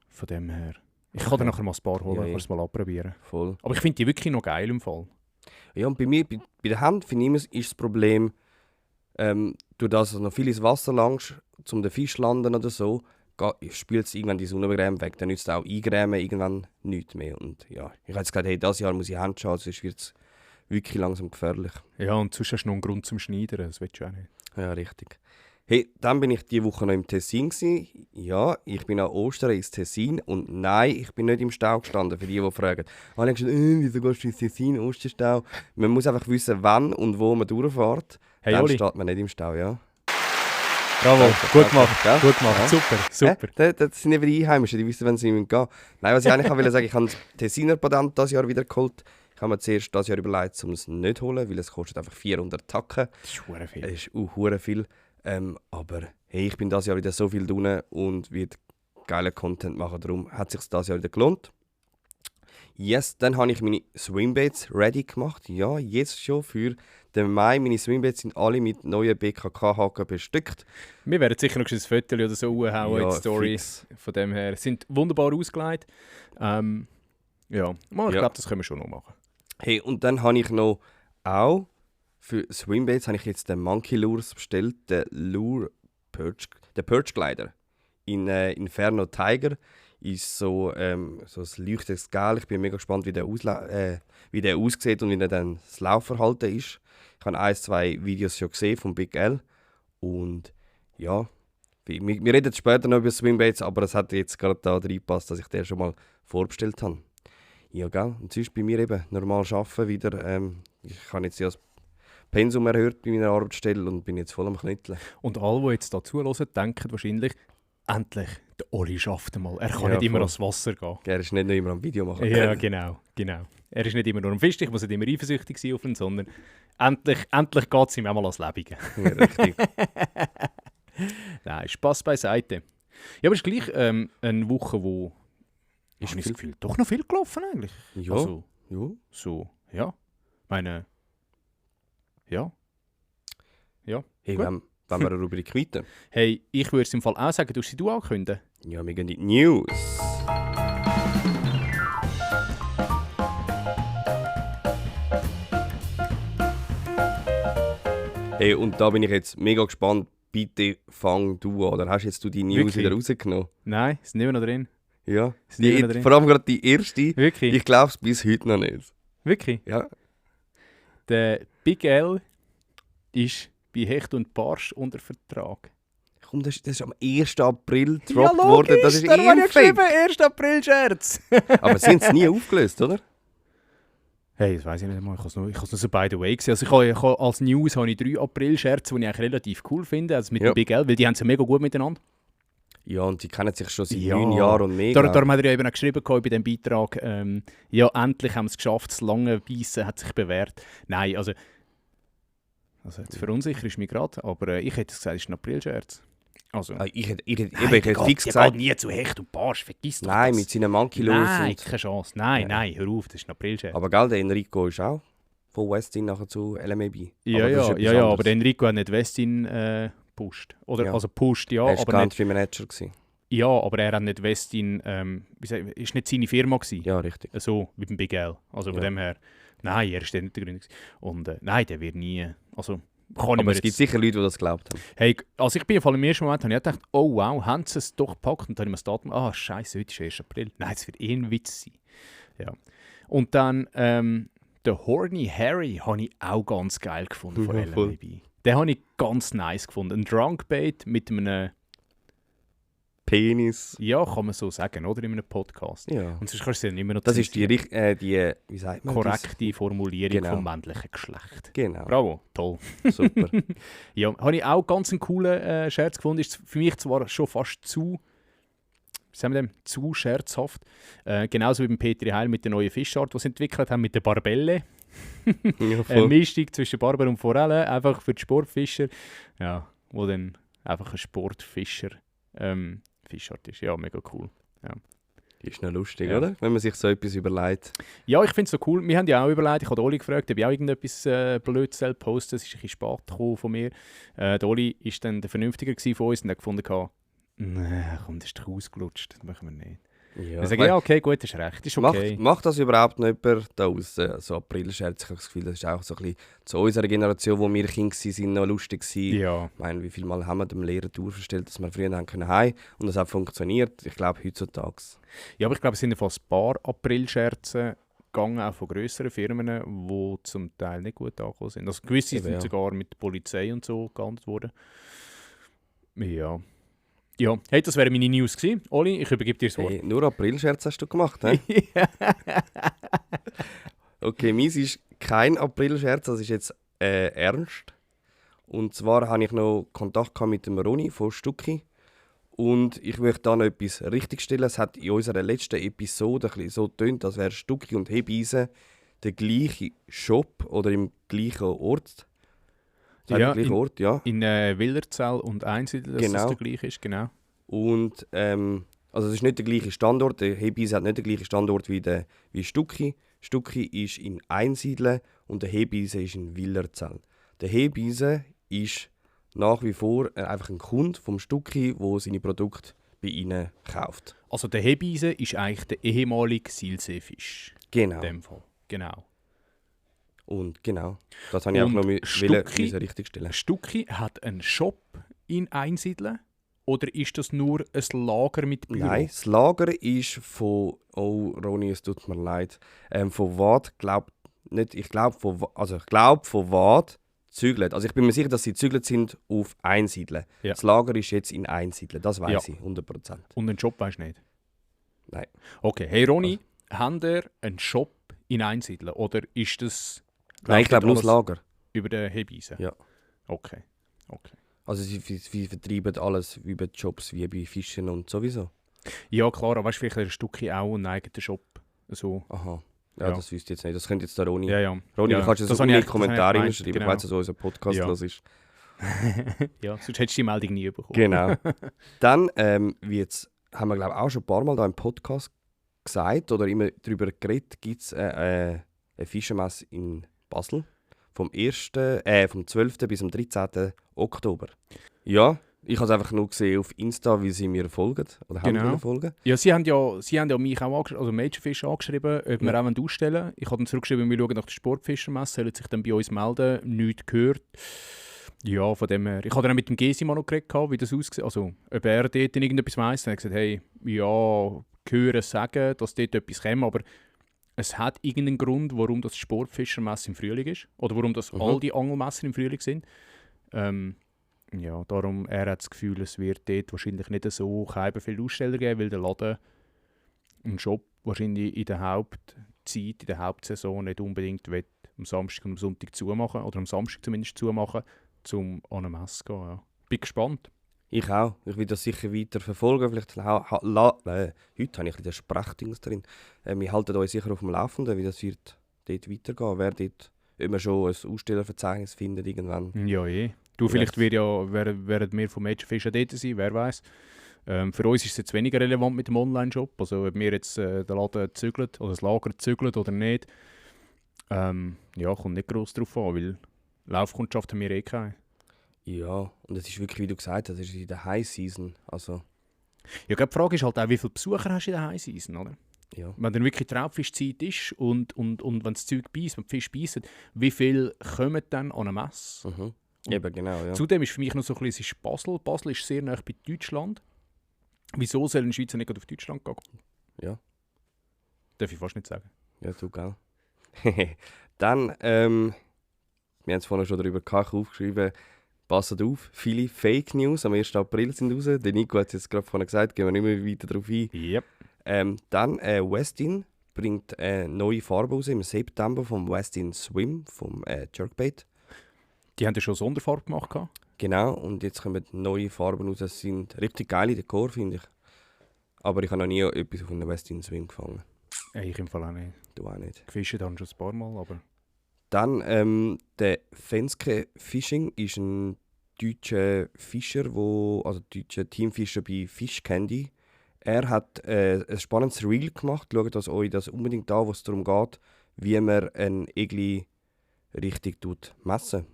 Von dem her. Ich kann dir nachher mal ein paar holen, kannst es mal abprobieren. Voll. Aber ich finde die wirklich noch geil im Fall. Ja, und bei mir, bei der Hand, finde ich immer, ist das Problem, durch das du noch viel ins Wasser langst, um den Fisch zu landen oder so, spült es irgendwann die Sonnencreme weg. Dann nützt es auch eingrämen irgendwann nichts mehr. Und ja, ich habe jetzt gesagt, hey, dieses Jahr muss ich Hände schauen, sonst wird es wirklich langsam gefährlich. Ja, und sonst hast du noch einen Grund zum Schneiden, das willst du auch nicht. Ja, richtig. Hey, dann bin ich diese Woche noch im Tessin gewesen. Ja, ich bin an Ostern ins Tessin und nein, ich bin nicht im Stau gestanden, für die fragen. Alle haben gesagt, wieso gehst du ins Tessin, Osterstau? Man muss einfach wissen, wann und wo man durchfährt. Hey, dann Oli. steht man nicht im Stau, ja. Bravo, gut gemacht, Ja? gut gemacht, Ja. super. Das sind eben die Einheimischen, die wissen, wenn sie gehen müssen. Nein, was ich eigentlich wollte sagen, ich habe das Tessiner Patent dieses Jahr wieder geholt. Ich habe mir zuerst dieses Jahr überlegt, um es nicht zu holen, weil es kostet einfach 400 Tacken. Das ist verdammt viel. Es ist auch viel. Aber hey, ich bin dieses Jahr wieder so viel drin und werde geilen Content machen. Darum hat es sich dieses Jahr wieder gelohnt. Yes, dann habe ich meine Swimbaits ready gemacht. Ja, jetzt schon für den Mai. Meine Swimbaits sind alle mit neuen BKK-Haken bestückt. Wir werden sicher noch ein Foto oder so hauen in die Story. fix. Von dem her sind wunderbar ausgelegt. Ja, ich glaube, das können wir schon noch machen. Hey, und dann habe ich noch auch für Swimbaits habe ich jetzt den Monkey Lures bestellt, den Perch Glider in Inferno Tiger. Ist so ein leuchtendes Gel. Ich bin mega gespannt, wie der aussieht und wie dann das Laufverhalten ist. Ich habe 1-2 Videos schon gesehen von Big L. Und ja, wir reden später noch über Swimbaits, aber es hat jetzt gerade da reingepasst, dass ich den schon mal vorbestellt habe. Ja, gell? Und sonst bei mir eben normal arbeiten wieder. Ich habe jetzt ja das Pensum erhöht bei meiner Arbeitsstelle und bin jetzt voll am Knitteln. Und alle, die jetzt da zuhören, denken wahrscheinlich, endlich, der Oli schafft einmal. Er kann Ja, nicht immer voll. ans Wasser gehen. Er ist nicht nur immer am Video machen. Ja, genau. Er ist nicht immer nur am Fisch, ich muss nicht immer eifersüchtig sein auf ihn, sondern endlich geht es ihm einmal ans Lebige. Ja, richtig. Nein, Spass beiseite. Ja, aber es ist gleich eine Woche, wo Ist habe ich viel- das Gefühl, doch noch viel gelaufen eigentlich. Ja, Also, ja. so, ja. Meine, ja. Hey, Gut. wenn wir eine Rubrik weiter. Hey, ich würde es im Fall auch sagen, du sie ankündigen. Ja, wir gehen in die News. Hey, und da bin ich jetzt mega gespannt. Bitte fang du an. Oder hast jetzt du die News Wirklich? wieder rausgenommen? Nein, sind immer noch drin. Ja. Sind immer noch drin. Vor allem gerade die erste. Wirklich? Ich glaube es bis heute noch nicht. Wirklich? Ja. Der Big L ist bei Hecht und Barsch unter Vertrag. Komm, das ist am 1. April gedroppt worden. Das ist darum habe ich fake. geschrieben, 1. April-Scherz. Aber sie haben es nie aufgelöst, oder? Hey, das weiss ich nicht mal. Ich habe es nur so by the way gesehen. Also ich habe als News habe ich 3 April-Scherze, die ich eigentlich relativ cool finde. Also mit Ja. dem Big L, weil die haben es ja mega gut miteinander. Ja, und sie kennen sich schon seit Ja. 9 Jahren und mehr. Darum hat er ja eben auch geschrieben bei diesem Beitrag, ja, endlich haben wir es geschafft, das lange Beißen hat sich bewährt. Nein, also jetzt verunsichert ist mich gerade, aber ich hätte gesagt, es ist ein April-Scherz. Also, Ich hätte fix der gesagt, geht nie zu Hecht und Barsch, vergiss doch nein, das. mit seinen Monkey Lures. Nein, Und, keine Chance. Nein, Nein. hör auf, das ist ein April-Scherz. aber gell, der Enrico ist auch von Westin nachher zu LMAB. Ja, Aber das ist ja, etwas aber anderes. der Enrico hat nicht Westin pusht. Oder, Ja. also pusht, ja, Er war aber nicht, Country Manager gewesen. ja, aber er hat nicht Westin, ist nicht seine Firma gewesen. Ja, richtig. So, wie beim Big L. Also von Ja. dem her, nein, er ist der nicht der Gründer gewesen. Und nein, der wird nie, also kann ich Aber mir es gibt jetzt... sicher Leute, die das geglaubt haben. Hey, also ich bin im ersten Moment, habe ich gedacht, oh wow, haben sie es doch gepackt? Und dann habe ich mir das Datum, scheiße, heute ist 1. April. Nein, es wird ein Witz sein. Ja. Und dann, der Horny Harry habe ich auch ganz geil gefunden von Ja, voll. LMAB. Den habe ich ganz nice gefunden. Ein Drunkbait mit einem, Penis. ja, kann man so sagen, oder? In einem Podcast. Ja. Und sonst kannst du es ja nicht mehr noch Das ist die, zensieren. wie sagt man korrekte Formulierung Genau. vom männlichen Geschlecht. das? Genau, Bravo, toll. super. Ja, habe ich auch ganz einen coolen Scherz gefunden. Ist für mich zwar schon fast zu, wie sagen wir dem, zu scherzhaft. Genauso wie beim Petri Heil mit der neuen Fischart, die sie entwickelt haben, mit der Barbelle. Ja, Eine voll. Mischung zwischen Barber und Forelle, einfach für die Sportfischer. Ja, wo dann einfach ein Sportfischer Fischart ist. Ja, mega cool. Ja. Ist noch lustig, Ja. oder? Wenn man sich so etwas überlegt. Ja, ich finde es so cool. Wir haben ja auch überlegt, ich habe Oli gefragt, ob ich auch irgendetwas Blödes posten. Es ist ein bisschen spät gekommen von mir. Der Oli war dann der Vernünftiger von uns und hat gefunden, nein, komm, das ist doch ausgelutscht, das machen wir nicht. Ja, Ich sage, ja, okay, gut, das ist recht, ist okay. Macht das überhaupt noch jemand da aus? So Aprilscherz, ich habe das Gefühl, das ist auch so ein bisschen zu unserer Generation, wo wir Kinder waren, noch lustig gewesen. Ja. Ich meine, wie viele Mal haben wir dem Lehrer durchgestellt, dass wir früher haben heim und das hat funktioniert. Ich glaube, heutzutage. Ja, aber ich glaube, es sind fast ein paar Aprilscherze gegangen, auch von grösseren Firmen, die zum Teil nicht gut angekommen sind. Also gewisse Eben, sind ja. sogar mit der Polizei und so geahndet worden. Ja. Ja, hey, das wären meine News gewesen. Oli, ich übergebe dir das Wort. Hey, nur Aprilscherz hast du gemacht, hä? Okay, meins ist kein Aprilscherz, das ist jetzt ernst. Und zwar hatte ich noch Kontakt mit dem Ronny von Stucki. Und ich möchte da noch etwas richtigstellen. Es hat in unserer letzten Episode ein bisschen so getönt, als wäre Stucki und Hebeisen der gleiche Shop oder im gleichen Ort. Ja, Gleichen Ort, ja. in Wilderzell und Einsiedel, dass Genau. das der gleiche ist, genau. Und also es ist nicht der gleiche Standort. Der Hebeisen hat nicht den gleichen Standort wie Stucki. Stucki ist in Einsiedeln und der Hebeisen ist in Wilderzell. Der Hebeisen ist nach wie vor einfach ein Kunde vom Stucki, der seine Produkte bei ihnen kauft. Also der Hebeisen ist eigentlich der ehemalige Silseefisch. Genau. In dem Fall. Genau. Und genau, das habe ich auch Und noch Stucki- richtigstellen. Stucki hat einen Shop in Einsiedeln oder ist das nur ein Lager mit Büro? Nein, das Lager ist von, oh Ronny, es tut mir leid, von Wad, ich glaube von Wad zügelt. Also ich bin mir sicher, dass sie zügelt sind auf Einsiedeln. Ja. Das Lager ist jetzt in Einsiedeln, das weiß Ja. ich, 100%. Und den Job weisst du nicht? Nein. Okay, hey Ronny, habt ihr einen Shop in Einsiedeln oder ist das... Nein, ich glaube nur das alles Lager. über den Hebeisen? Ja. Okay. Also sie vertreiben alles über Jobs wie bei Fischen und sowieso. Ja klar, aber weißt du, vielleicht hat ein Stückchen auch einen eigenen Shop. So. Aha. Ja, Ja. das wüsste ich jetzt nicht. Das könnte jetzt der Ronny. Ja. Ronny, Ja, du kannst das das habe in ich die Kommentare gemeint, reinschreiben. genau. Ich weiß, dass unser Podcast Ja. los ist. Ja, sonst hättest du die Meldung nie bekommen. Genau. Dann, wie jetzt haben wir glaube ich auch schon ein paar Mal da im Podcast gesagt oder immer darüber geredet, gibt es eine Fischermesse in Basel vom 12. bis zum 13. Oktober. Ja, ich habe es einfach nur gesehen auf Insta, wie sie mir folgen oder haben Genau. mir folgen. Ja, sie haben ja mich auch also Majorfish angeschrieben, ob wir auch ausstellen wollen. Ich habe dann zurückgeschrieben, wir schauen nach der Sportfischermesse, sollen sich dann bei uns melden, nichts gehört. Ja, von dem her. Ich habe dann auch mit dem Gesi mal noch geredet, wie das aussieht. Also, ob er dort irgendetwas weiss. Dann habe ich gesagt, hey, ja, hören sagen, dass dort etwas kommt, aber es hat irgendeinen Grund, warum das Sportfischermesse im Frühling ist. Oder warum das all die Angelmessen im Frühling sind. Ja, darum, er hat das Gefühl, es wird dort wahrscheinlich nicht so viele Aussteller geben, weil der Laden einen Shop wahrscheinlich in der Hauptzeit, in der Hauptsaison nicht unbedingt will, am Samstag und am Sonntag zumachen, oder am Samstag zumindest zumachen, um an eine Messe zu gehen. Ja. Bin gespannt. Ich auch. Ich will das sicher weiter verfolgen. Vielleicht heute habe ich ein bisschen das Sprechdings drin. Wir halten euch sicher auf dem Laufenden, wie das wird dort weitergehen. Wer dort, ob wir schon ein Ausstellerverzeichnis findet irgendwann. Ja, eh. Du, vielleicht werden wir vom Majorfish dort sein, wer weiß. Für uns ist es jetzt weniger relevant mit dem Online-Shop. Also ob wir jetzt den Laden zügeln oder das Lager zügeln oder nicht, ja, kommt nicht gross drauf an, weil Laufkundschaft haben wir eh keine. Ja, und es ist wirklich, wie du gesagt hast, es ist in der High Season. Also, Ja, die Frage ist halt auch, wie viele Besucher hast du in der High Season, oder? ja. Wenn dann wirklich Traubfischzeit ist und wenn das Zeug beißt, wenn die Fische beißen, wie viele kommen dann an eine Messe? Mhm. Eben, genau, ja. Zudem ist für mich noch so ein bisschen, es ist Basel. Basel ist sehr nah bei Deutschland. Wieso soll ein Schweizer nicht auf Deutschland gehen? Ja. Darf ich fast nicht sagen. Ja, du, gell. Dann, wir haben es vorhin schon darüber gehabt, aufgeschrieben, passt auf, viele Fake News am 1. April sind raus. Der Nico hat es jetzt gerade vorhin gesagt, gehen wir nicht mehr weiter darauf ein. Yep. Dann Westin bringt neue Farbe raus im September vom Westin Swim, vom Jerkbait. Die haben ja schon Sonderfarbe gemacht. Genau, und jetzt kommen neue Farben raus. Das sind richtig geile Dekor, finde ich. Aber ich habe noch nie etwas auf einem Westin Swim gefangen. Ich im Fall auch nicht. Du auch nicht. Gefischt haben schon ein paar Mal, aber... Dann der Fenske Fishing ist ein deutscher Fischer, also deutscher Teamfischer bei Fish Candy. Er hat ein spannendes Reel gemacht. Schaut euch das unbedingt an, wo es darum geht, wie man ein Igli richtig messen.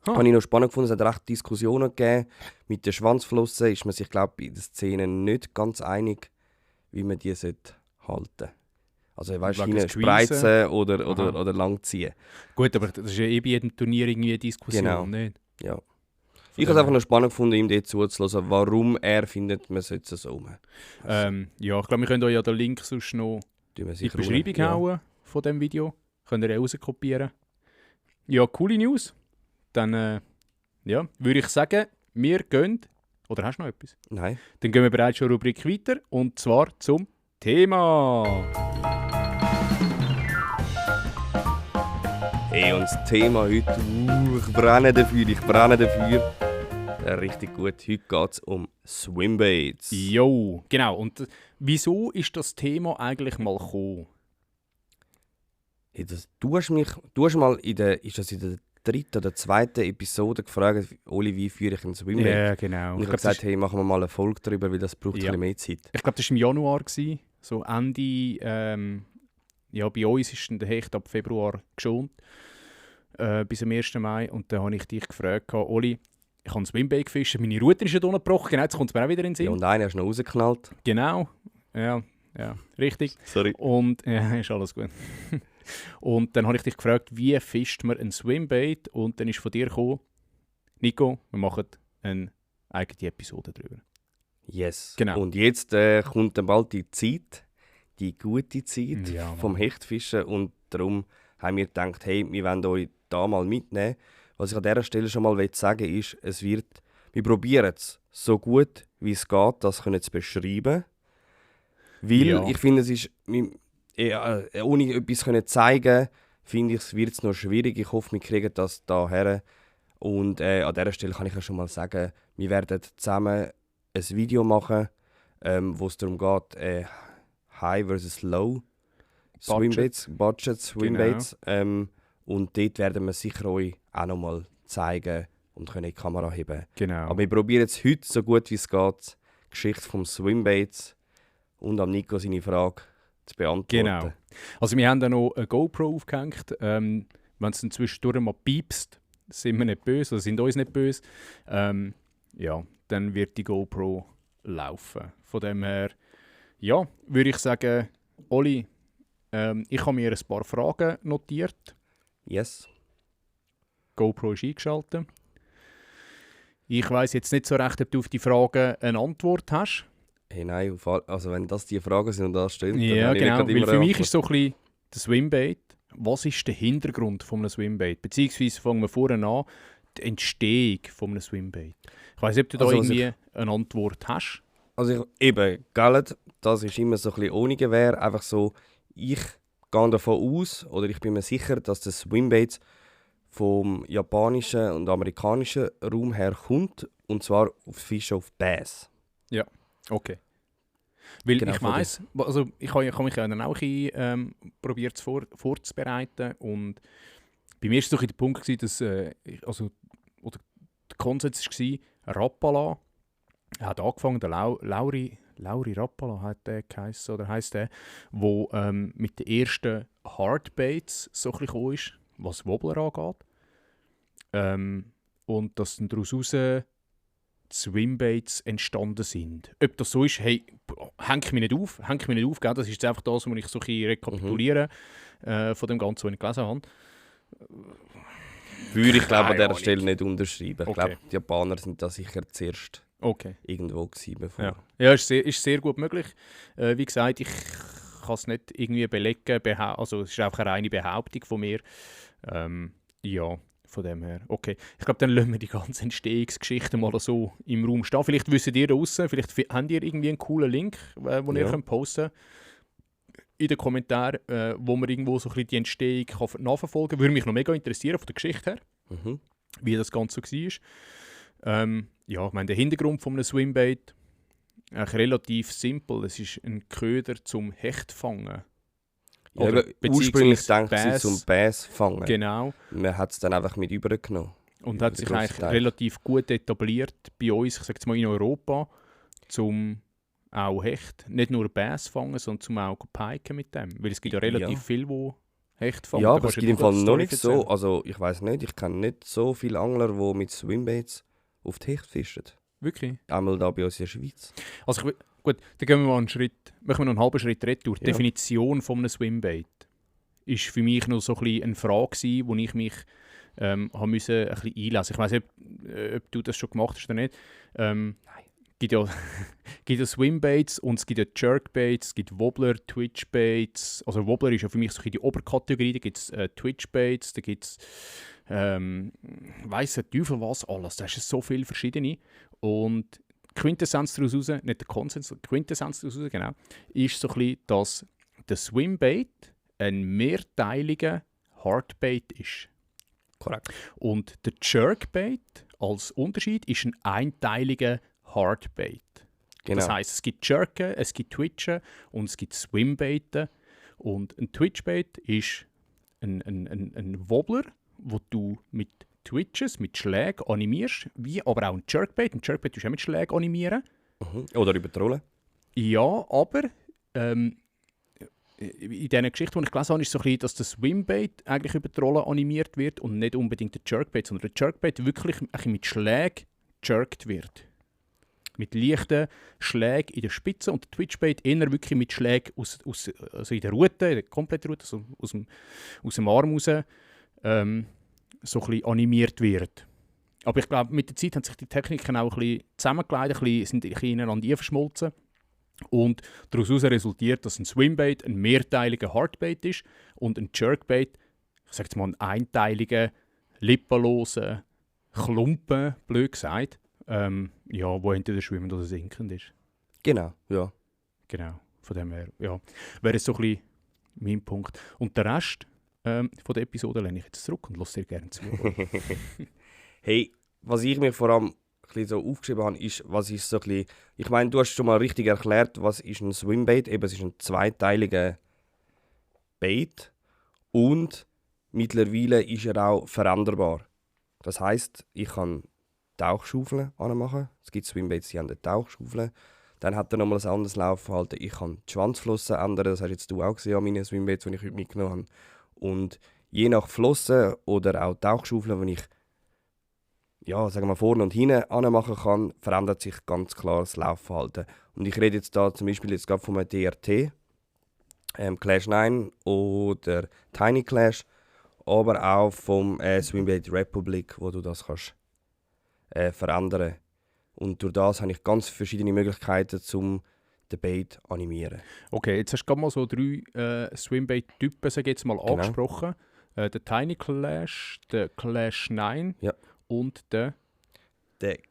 Habe ich noch spannend gefunden. Es hat recht Diskussionen gegeben. Mit den Schwanzflossen ist man sich, glaube ich, in der Szene nicht ganz einig, wie man die halten sollte. Also weißt du, spreizen oder langziehen. Gut, aber das ist ja bei jedem Turnier irgendwie eine Diskussion, genau. Nicht? Ja. Ich habe es einfach noch spannend gefunden, ihm dort zuzuhören, warum er findet, man sollte es so machen. Ja, ich glaube, wir können euch ja den Link sonst noch in die Beschreibung hauen von diesem Video. Könnt ihr rauskopieren. Ja, coole News. Dann würde ich sagen, wir gehen... Oder hast du noch etwas? Nein. Dann gehen wir bereits schon Rubrik weiter. Und zwar zum Thema. Hey, und das Thema heute, ich brenne dafür. Richtig gut, heute geht es um Swimbaits. Jo, genau. Und wieso ist das Thema eigentlich mal gekommen? Hey, du hast mal ist das in der 3. oder 2. Episode gefragt, Oli, wie führe ich ein Swimbait? Ja, genau. Und ich habe gesagt, hey, machen wir mal eine Folge darüber, weil das braucht ein bisschen mehr Zeit. Ich glaube, das war im Januar, so Ende... bei uns ist der Hecht ab Februar geschont, bis am 1. Mai. Und dann habe ich dich gefragt, Oli, ich habe ein Swimbait gefischt, meine Route ist ja gebrochen, genau, jetzt kommt es mir auch wieder in den Sinn. Ja, und einer hast du noch rausgeknallt. Genau, ja, richtig. Sorry. Und, ist alles gut. Und dann habe ich dich gefragt, wie fischt man ein Swimbait? Und dann ist von dir gekommen, Nico, wir machen eine eigene Episode darüber. Yes. Genau. Und jetzt kommt dann bald die gute Zeit vom Hechtfischen. Und darum haben wir gedacht, hey, wir wollen euch da mal mitnehmen. Was ich an dieser Stelle schon mal sagen will, ist, wir probieren es so gut wie es geht, das zu beschreiben. Weil ich finde, es ist, ohne etwas zu zeigen, finde ich, wird es noch schwierig. Ich hoffe, wir kriegen das daher. Und an dieser Stelle kann ich ja schon mal sagen, wir werden zusammen ein Video machen, wo es darum geht, High versus Low Swimbaits, Budget Swimbaits. Genau. Und dort werden wir sicher euch auch noch mal zeigen und können in die Kamera heben. Genau. Aber wir probieren es heute so gut wie es geht, die Geschichte vom Swimbaits und am Nico seine Frage zu beantworten. Genau. Also wir haben da noch eine GoPro aufgehängt. Wenn es dann zwischendurch mal piepst, sind wir nicht böse, oder sind uns nicht böse. Dann wird die GoPro laufen. Von dem her, würde ich sagen, Oli, ich habe mir ein paar Fragen notiert. Yes. GoPro ist eingeschaltet. Ich weiss jetzt nicht so recht, ob du auf die Fragen eine Antwort hast. Hey, nein, also wenn das die Fragen sind und das stimmt, ja, genau. Weil für mich ist so ein bisschen der Swimbait. Was ist der Hintergrund von einem Swimbait? Beziehungsweise fangen wir vorne an, die Entstehung von einem Swimbait. Ich weiss nicht, ob du da irgendwie eine Antwort hast. Also das ist immer so ein bisschen ohne Gewehr. Einfach so, ich gehe davon aus, oder ich bin mir sicher, dass das Swimbait vom japanischen und amerikanischen Raum her kommt. Und zwar auf Fische auf Bass. Ja, okay. Weil genau, ich weiss, also ich habe mich ja dann auch probiert vorzubereiten. Und bei mir war so der Punkt, dass der Konsens war, Rapala hat angefangen, der Lauri Rapala hat der geheissen, oder heisst der, wo mit den ersten Hardbaits so ein bisschen gekommen ist, was Wobbler angeht. Und dass dann daraus Swimbaits entstanden sind. Ob das so ist, hey, hänge mich nicht auf, gell? Das ist jetzt einfach das, was ich so ein bisschen rekapituliere von dem Ganzen, was ich gelesen habe. Würde ich glaube an dieser Stelle nicht unterschreiben. Okay. Ich glaube, die Japaner sind da sicher zuerst irgendwo gewesen, bevor. Ja, ist sehr gut möglich. Wie gesagt, ich kann es nicht irgendwie belegen, also es ist einfach eine reine Behauptung von mir. Von dem her. Okay, ich glaube, dann lassen wir die ganze Entstehungsgeschichte mal so im Raum stehen. Vielleicht wisst ihr draussen, vielleicht habt ihr irgendwie einen coolen Link, den ihr könnt posten in den Kommentaren, wo man irgendwo so ein bisschen die Entstehung nachverfolgen kann. Würde mich noch mega interessieren von der Geschichte her, wie das Ganze so war. Ich meine, der Hintergrund von einem Swimbait ist relativ simpel. Es ist ein Köder zum Hechtfangen. Ja, ursprünglich denkt sie zum Bass fangen. Genau. Man hat es dann einfach mit übergenommen. Und hat sich eigentlich relativ gut etabliert bei uns, ich sage jetzt mal in Europa, zum auch Hecht, nicht nur Bass fangen, sondern zum auch piken mit dem. Weil es gibt ja relativ viel, die Hecht fangen. Ja, Da aber es kannst du gibt im eine Fall gute noch Story nicht so, erzählen. also ich weiß nicht, ich kenne nicht so viele Angler, die mit Swimbaits auf die Hecht fischen. Wirklich? Einmal da bei uns in der Schweiz. Also gut, dann gehen wir mal machen wir noch einen halben Schritt retour. Die Ja. Definition von einem Swimbait ist für mich noch so ein bisschen eine Frage gewesen, wo ich mich habe müssen ein bisschen einlesen. Ich weiß nicht, ob du das schon gemacht hast oder nicht. Nein. Gibt ja, gibt ja Swimbaits und es gibt ja Jerkbaits, es gibt Wobbler, Twitchbaits. Also Wobbler ist ja für mich so ein bisschen die Oberkategorie. Da gibt es Twitchbaits, da gibt es weiss der Teufel was alles. Da ist so viele verschiedene. Und die Quintessenz daraus raus, nicht der Konsens, die Quintessenz daraus raus, genau, ist so ein bisschen, dass der Swimbait ein mehrteiliger Hardbait ist. Korrekt. Und der Jerkbait als Unterschied ist ein einteiliger Hardbait. Genau. Das heisst, es gibt Jerken, es gibt Twitchen und es gibt Swimbaiten. Und ein Twitchbait ist ein Wobbler, wo du mit Twitches, mit Schlägen animierst, wie aber auch ein Jerkbait. Ein Jerkbait tust du auch mit Schlägen animieren. Oder über die Rolle. Ja, aber in dieser Geschichte, die ich gelesen habe, ist so ein bisschen, dass der Swimbait eigentlich über die Rolle animiert wird und nicht unbedingt der Jerkbait, sondern der Jerkbait wirklich mit Schlägen jerkt wird. Mit leichten Schlägen in der Spitze und der Twitchbait eher wirklich mit Schlägen also in der Rute, in der kompletten Rute, also aus dem Arm raus, so ein bisschen animiert wird. Aber ich glaube, mit der Zeit haben sich die Techniken auch ein bisschen zusammengelegt, sind ein bisschen ineinander verschmolzen. Und daraus resultiert, dass ein Swimbait ein mehrteiliger Hardbait ist und ein Jerkbait, ich sage jetzt mal, ein einteiliger, lippenloser Klumpen, blöd gesagt, wo entweder schwimmend oder sinkend ist. Genau, ja. Genau, von dem her, ja, wäre es so ein bisschen mein Punkt. Und den Rest von der Episode lehne ich jetzt zurück und lasse dir gerne zu. Hey, was ich mir vor allem ein bisschen so aufgeschrieben habe, ist, was ist so ein bisschen... Ich meine, du hast schon mal richtig erklärt, was ist ein Swimbait. Eben, es ist ein zweiteiliger Bait und mittlerweile ist er auch veränderbar. Das heisst, ich kann Tauchschaufeln anmachen. Es gibt Swimbaits, die haben eine Tauchschaufel. Dann hat er nochmal ein anderes Laufverhalten. Ich kann die Schwanzflossen ändern. Das hast jetzt du auch gesehen an meinen Swimbaits, die ich heute mitgenommen habe. Und je nach Flossen oder auch Tauchschaufeln, die ich sagen wir vorne und hinten anmachen kann, verändert sich ganz klar das Laufverhalten. Und ich rede jetzt da zum Beispiel jetzt gerade vom DRT, Clash 9 oder Tiny Clash, aber auch vom Swimbait Republic, wo du das kannst verändern. Und durch das habe ich ganz verschiedene Möglichkeiten, um den Bait zu animieren. Okay, jetzt hast du gerade mal so 3 Swimbait-Typen jetzt mal angesprochen. Der Tiny Clash, der Clash 9 und der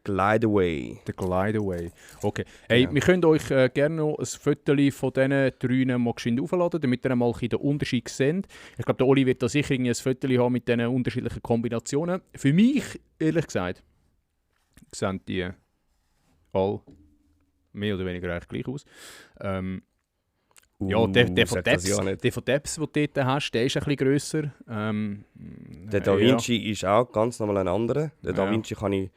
Glideaway. Der Glideaway. Okay. Hey, wir können euch gerne noch ein Foto von diesen 3 mal geschwind aufladen, damit ihr mal den Unterschied seht. Ich glaube, der Oli wird da sicher ein Foto haben mit diesen unterschiedlichen Kombinationen. Für mich, ehrlich gesagt, sehen die alle mehr oder weniger eigentlich gleich aus. Der von Debs, den du dort hast, der ist ein bisschen grösser. Der Da Vinci ist auch ganz normal ein anderer. Der Da Vinci kann ich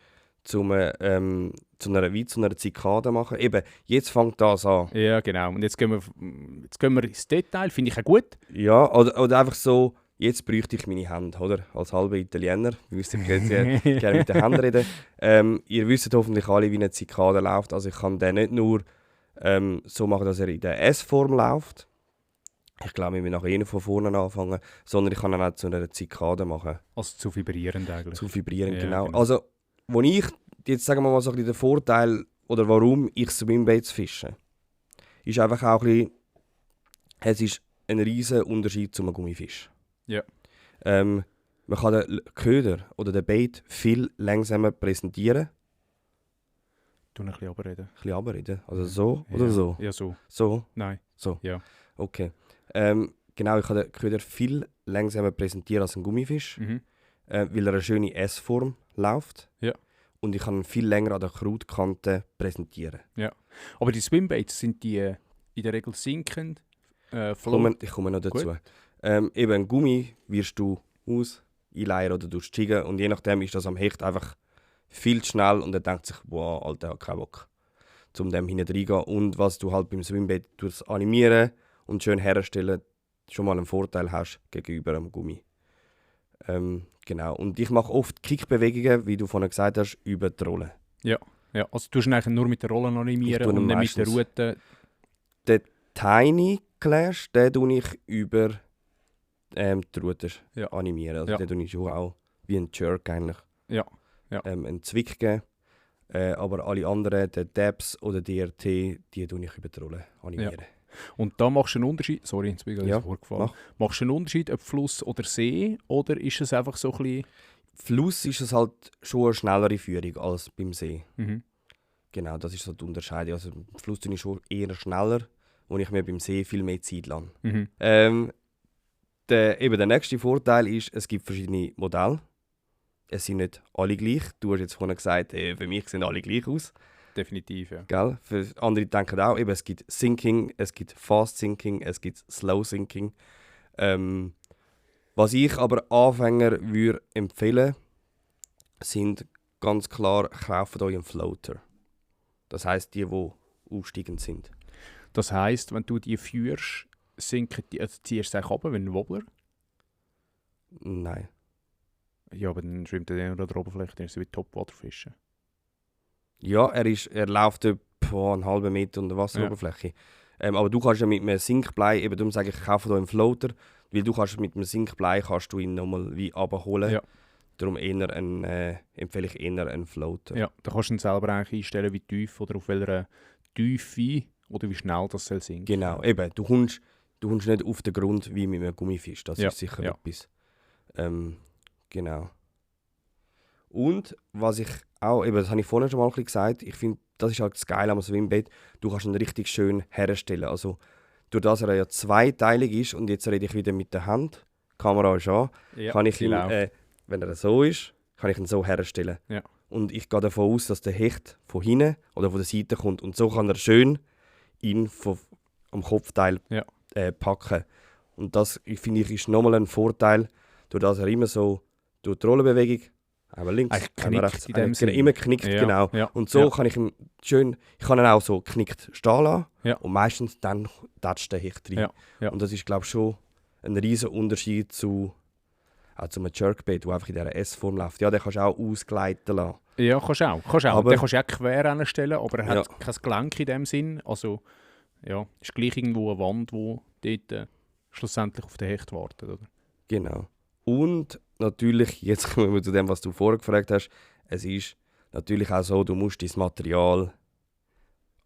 zu einer Zikade machen. Eben, jetzt fängt das an. Ja, genau. Und jetzt gehen wir ins Detail, finde ich auch gut. Ja, oder einfach so, jetzt bräuchte ich meine Hände, oder? Als halber Italiener. Wir müssen jetzt gerne mit den Händen reden. Ihr wisst hoffentlich alle, wie eine Zikade läuft. Also ich kann den nicht nur so machen, dass er in der S-Form läuft. Ich glaube, wir müssen nachher von vorne anfangen. Sondern ich kann ihn auch zu einer Zikade machen. Also zu vibrierend eigentlich. Zu vibrierend, genau. Also, wo ich, jetzt sagen wir mal so ein bisschen den Vorteil, oder warum ich Swimbaits fische, ist einfach auch ein bisschen, es ist ein riesiger Unterschied zu einem Gummifisch. Ja. Man kann den Köder oder den Bait viel langsamer präsentieren. Du ein bisschen runterreden. Ein bisschen runterreden? Also so oder so? Ja, so. So? Nein. So? Ja. Okay. Genau, ich kann den Köder viel langsamer präsentieren als ein Gummifisch, weil er eine schöne S-Form läuft. Ja. Und ich kann ihn viel länger an der Krautkante präsentieren. Ja. Aber die Swimbaits, sind die in der Regel sinkend? Ich komme noch dazu. Eben ein Gummi wirst du einleiern oder jiggen und je nachdem ist das am Hecht einfach viel zu schnell und er denkt sich, wow, Alter, ich habe keinen Bock. um dem hinten reingehen. Und was du halt beim Swimbait durchs Animieren und schön herstellen schon mal einen Vorteil hast gegenüber einem Gummi. Genau. Und ich mache oft Kickbewegungen, wie du vorhin gesagt hast, über die Rolle. Ja, also du tust eigentlich nur mit der Rolle animieren und nicht mit der Route. Den Tiny Clash, den tue ich über die Route animieren. Also den tue ich schon auch wie ein Jerk eigentlich. Ja. Einen Zwick geben. Aber alle anderen, den Dabs oder DRT, die tue ich über die Rolle animieren. Ja. Und da machst du einen Unterschied, sorry, jetzt bin ich gerade vorgefallen. Machst du einen Unterschied, ob Fluss oder See, oder ist es einfach so ein bisschen... Fluss ist es halt schon eine schnellere Führung als beim See. Mhm. Genau, das ist so die Unterscheidung. Also im Fluss tue ich schon eher schneller, wo ich mir beim See viel mehr Zeit lasse. Mhm. Der nächste Vorteil ist, es gibt verschiedene Modelle. Es sind nicht alle gleich. Du hast jetzt vorhin gesagt, für mich sehen alle gleich aus. Definitiv, ja. Gell? Für andere denken auch, eben, es gibt Sinking, es gibt Fast Sinking, es gibt Slow Sinking. Was ich aber Anfänger würde empfehlen, sind ganz klar, kauft euch einen Floater. Das heisst, die aufsteigend sind. Das heisst, wenn du die führst, sinken die, also ziehst du es runter, wenn ein Wobbler? Nein. Ja, aber dann schwimmt er unter der Oberfläche, dann ist es wie Topwaterfischen. Ja, er läuft etwa einen halben Meter unter der Wasseroberfläche. Ja. Aber du kannst ja mit einem Sinkblei, eben darum sage ich, kaufe hier einen Floater, weil du kannst mit einem Sinkblei kannst du ihn nochmal wie runterholen. Ja. Darum empfehle ich eher einen Floater. Ja, da kannst du ihn selber eigentlich einstellen, wie tief oder auf welcher Tiefe oder wie schnell das soll sinken. Genau, eben, du kommst nicht auf den Grund wie mit einem Gummifisch, das ist sicher etwas. Genau. Und was ich auch, eben, das habe ich vorhin schon mal ein bisschen gesagt, ich finde, das ist halt das Geile am Swimbait, du kannst ihn richtig schön herstellen. Also, durch das er ja zweiteilig ist, und jetzt rede ich wieder mit der Hand, die Kamera ist an, kann ich ihn, wenn er so ist, kann ich ihn so herstellen. Ja. Und ich gehe davon aus, dass der Hecht von hinten oder von der Seite kommt. Und so kann er schön ihn am Kopfteil packen. Und das, finde ich, ist nochmal ein Vorteil, durch das er immer so durch die Rollenbewegung einmal links, einmal rechts, immer knickt, genau. Ja. Und so kann ich ihn schön, ich kann ihn auch so knickt stehen lassen und meistens dann tätscht der Hecht rein. Ja. Und das ist, glaube ich, schon ein riesen Unterschied zu einem Jerkbait, der einfach in dieser S-Form läuft. Ja, den kannst du auch ausgleiten lassen. Ja, kannst du auch. Aber den kannst du auch quer hinstellen, aber er hat kein Gelenk in dem Sinn. Also, ja, ist gleich irgendwo eine Wand, die dort schlussendlich auf den Hecht wartet, oder? Genau. Und natürlich, jetzt kommen wir zu dem, was du vorher gefragt hast, es ist natürlich auch so, du musst dein Material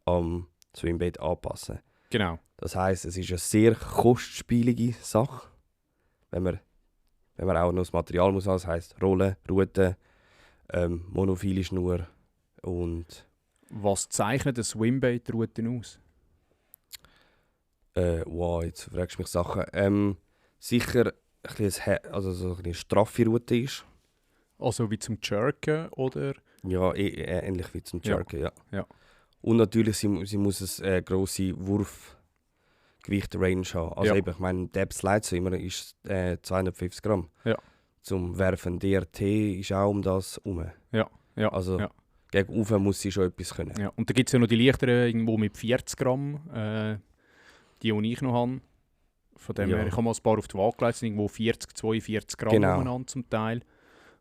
am Swimbait anpassen. Genau. Das heisst, es ist eine sehr kostspielige Sache, wenn man auch noch das Material muss haben, das heisst Rollen, Rute, monophile Schnur und... Was zeichnet eine Swimbait-Route aus? Wow, jetzt fragst du mich Sachen. Sicher so eine straffe Route ist. Also wie zum Jerken, oder? Ja, ähnlich wie zum Jerken, ja. Und natürlich, sie muss eine grosse Wurfgewicht-Range haben. Also eben, ich meine, der Slide ist 250 Gramm. Ja. Zum Werfen DRT ist auch um das herum. Ja. Also gegen Ufer muss sie schon etwas können. Ja. Und da gibt es ja noch die leichteren, irgendwo mit 40 Gramm, die ich noch habe. Von dem her, ich habe mal ein paar auf die Waage gelegt, irgendwo 40, 42 Gramm umeinander zum Teil.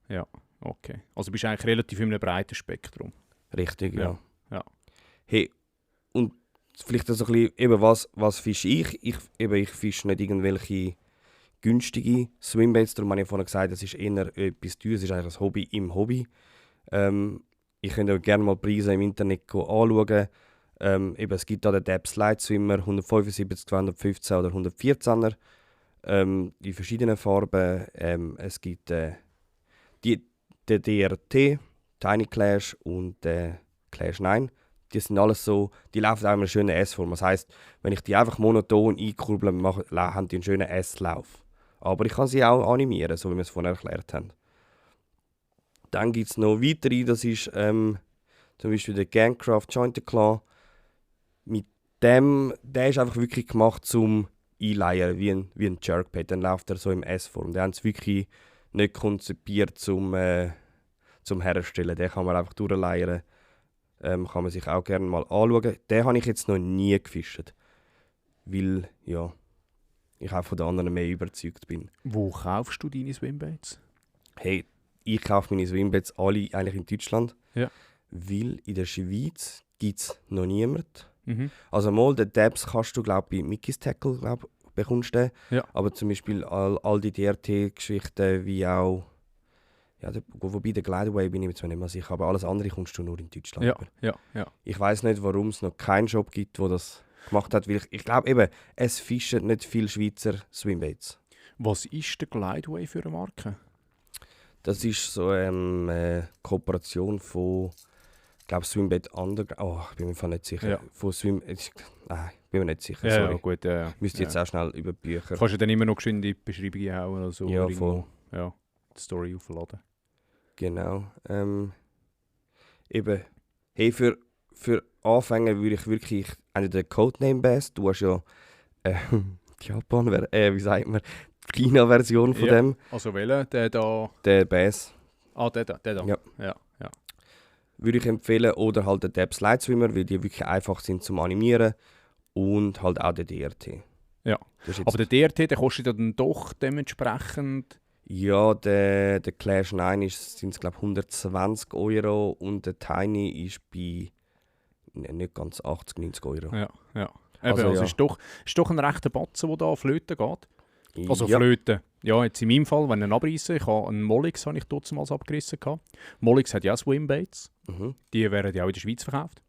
Ja, okay. Also bist du eigentlich relativ in einem breiten Spektrum. Richtig, ja. Hey, und vielleicht so ein bisschen, eben was fische ich? Ich fische nicht irgendwelche günstige Swimbaits, darum habe ich vorhin gesagt, es ist eher etwas teuer, es ist eigentlich ein Hobby im Hobby. Ich könnte auch gerne mal Preise im Internet anschauen. Es gibt da den Dab Slide Swimmer 175, 215 oder 114er in verschiedenen Farben. Es gibt den DRT, Tiny Clash und den Clash 9. Die sind alles so, die laufen auch in einer schönen S-Form. Das heisst, wenn ich die einfach monoton einkurbel, haben die einen schönen S-Lauf. Aber ich kann sie auch animieren, so wie wir es vorhin erklärt haben. Dann gibt es noch weitere, das ist zum Beispiel der Gangcraft Jointer Claw. Mit dem, der ist einfach wirklich gemacht zum Einleiern, wie ein Jerkbait. Dann läuft er so im S-Form. Den haben sie wirklich nicht konzipiert zum Herstellen. Den kann man einfach durchleiern. Kann man sich auch gerne mal anschauen. Den habe ich jetzt noch nie gefischt. Weil, ja, ich auch von den anderen mehr überzeugt bin. Wo kaufst du deine Swimbaits? Hey, ich kaufe meine Swimbaits alle eigentlich in Deutschland. Ja. Weil in der Schweiz gibt es noch niemanden. Mhm. Also mal den Dabs kannst du, glaube ich, bei Mickey's Tackle bekommst du den. Ja. Aber zum Beispiel all die DRT-Geschichten wie auch... Ja, wobei der Glideway bin ich mir zwar nicht mehr sicher, aber alles andere kommst du nur in Deutschland. Ja, über. ja. Ich weiß nicht, warum es noch keinen Shop gibt, der das gemacht hat. Weil ich glaube eben, es fischen nicht viele Schweizer Swimbaits. Was ist der Glideway für eine Marke? Das ist so eine Kooperation von, ich glaube, Swimbait Underground. Oh, ich bin mir einfach nicht sicher. Ja. Von nein, bin mir nicht sicher. Ja, Sorry. gut. Müsste jetzt auch schnell über die Bücher. Kannst du dann immer noch geschwind in die Beschreibung hauen oder so? Ja, oder irgendwo, voll. Ja, die Story aufladen. Genau. Eben, hey, für Anfänger würde ich wirklich den Codename Bass. Du hast ja die Japan, wie sagt man, die China-Version von Ja. dem. Also welcher? Der da... Der Bass. Ah, der da. Ja. Ja. Würde ich empfehlen. Oder halt der Dab Slide Swimmer, weil die wirklich einfach sind zum Animieren. Und halt auch der DRT. Ja. Das ist jetzt- Aber der DRT, der kostet ja dann doch dementsprechend... Ja, der Clash 9 sind es glaube 120 € und der Tiny ist bei nicht ganz 80, 90 €. Ja. Also, Also ja. ist doch ein rechter Batzen, der da auf Flöten geht. Also ja, Flöten. Ja, jetzt in meinem Fall, wenn ich ihn abreisse, ich habe einen Mollix habe ich damals abgerissen. Mollix hat ja auch Swimbaits. mhm. Die werden ja auch in der Schweiz verkauft.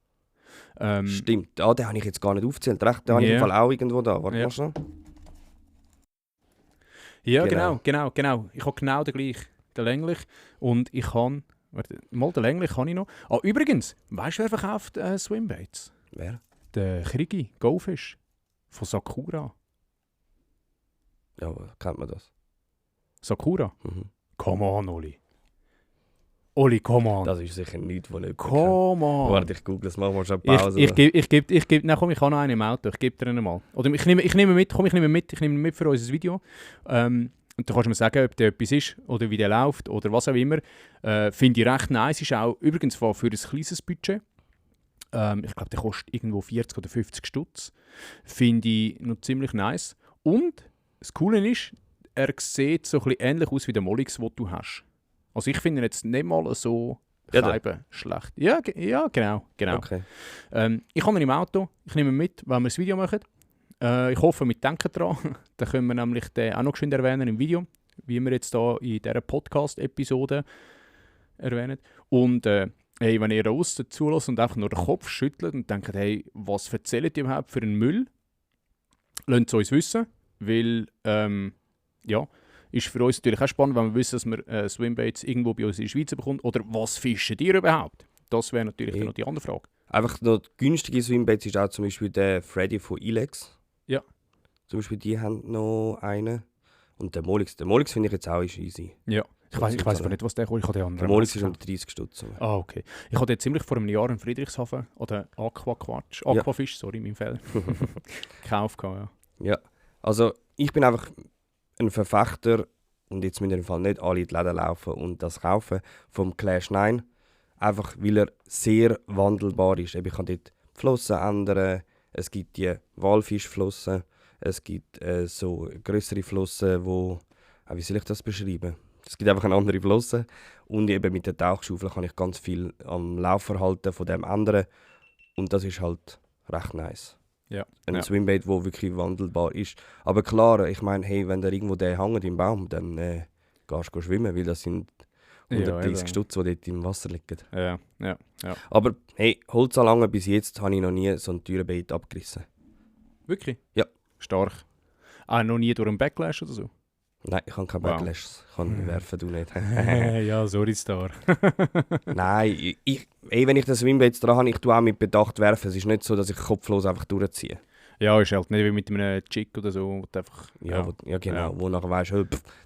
Stimmt, den habe ich jetzt gar nicht aufgezählt. Recht, den habe ich Ja. im Fall auch irgendwo da. Warte Ja. mal schnell. Ja, Genau. genau. Ich habe genau den gleichen, den länglich. Und ich kann... Warte, mal den länglich kann ich noch. Ah, übrigens, weißt du, wer verkauft Swimbaits? Wer? Der Krigi, Goldfish. Von Sakura. Ja, kennt man das? Sakura? Mhm. Come on, Oli. Oli, come on. Das ist sicher nichts, was nicht Come on. Warte, ich google es, machen wir schon Ich Pause. gebe, nein, komm, ich habe noch einen im Auto, ich gebe dir einen mal. Oder ich nehme mit für unser Video. Und dann kannst du mir sagen, ob der etwas ist, oder wie der läuft, oder was auch immer. Finde ich recht nice, ist auch übrigens für ein kleines Budget. Ich glaube, der kostet irgendwo 40 oder 50 Stutz. Finde ich noch ziemlich nice. Und das Coole ist, er sieht so ein bisschen ähnlich aus wie der Mollix, den du hast. Also ich finde ihn jetzt nicht mal so Ja, schlecht. Ja, genau. Okay. Ich habe ihn im Auto, ich nehme ihn mit, wenn wir das Video machen. Ich hoffe, wir denken dran. Dann können wir nämlich den auch noch geschwind erwähnen im Video, wie wir jetzt hier in dieser Podcast-Episode erwähnen. Und hey, wenn ihr raus zulässt und einfach nur den Kopf schüttelt und denkt, hey, was erzählt ihr überhaupt für einen Müll? Lasst es uns wissen, weil ja, ist für uns natürlich auch spannend, wenn wir wissen, dass wir Swimbaits irgendwo bei uns in der Schweiz bekommen. Oder was fischen ihr überhaupt? Das wäre natürlich dann noch die andere Frage. Einfach noch günstige Swimbaits ist auch zum Beispiel der Freddy von Ilex. Ja. Zum Beispiel die haben noch einen. Und der Molix. Der Molix finde ich jetzt auch easy. Ja. Ich weiß aber nicht, was der kostet. Ich habe den Der anderen. Molix ist um 30 Stutz. Ah, okay. Ich hatte ziemlich vor einem Jahr in Friedrichshafen, oder Aquafisch, sorry, in meinem Fall, gekauft. Ja, also ich bin einfach ein Verfechter, und jetzt müssen wir im Fall nicht alle in die Läden laufen und das kaufen, vom Clash 9. Einfach weil er sehr wandelbar ist. Ich kann dort die Flossen ändern, es gibt die Walfischflossen, es gibt so grössere Flossen, wo, wie soll ich das beschreiben? Es gibt einfach eine andere Flosse und eben mit der Tauchschaufel kann ich ganz viel am Laufverhalten von dem ändern und das ist halt recht nice. Ja. Ein Swimbait, der wirklich wandelbar ist. Aber klar, ich meine, hey, wenn da irgendwo der hängt im Baum, dann gehst du schwimmen, weil das sind 130 Stutz, die dort im Wasser liegen. Ja. Aber hey, Holzanlangen bis jetzt habe ich noch nie so einen teuren Bait abgerissen. Wirklich? Ja. Stark. Noch nie durch einen Backlash oder so? Nein, ich habe keine Wow. Backlash. Ich kann werfen, du nicht. Ja, sorry, Star. Nein, wenn ich das Swimbait dran habe, ich tue auch mit Bedacht werfen. Es ist nicht so, dass ich kopflos einfach durchziehe. Ja, ist halt nicht wie mit einem Chick oder so, wo du einfach... Ja, genau. Ja. Wo nachher weisst,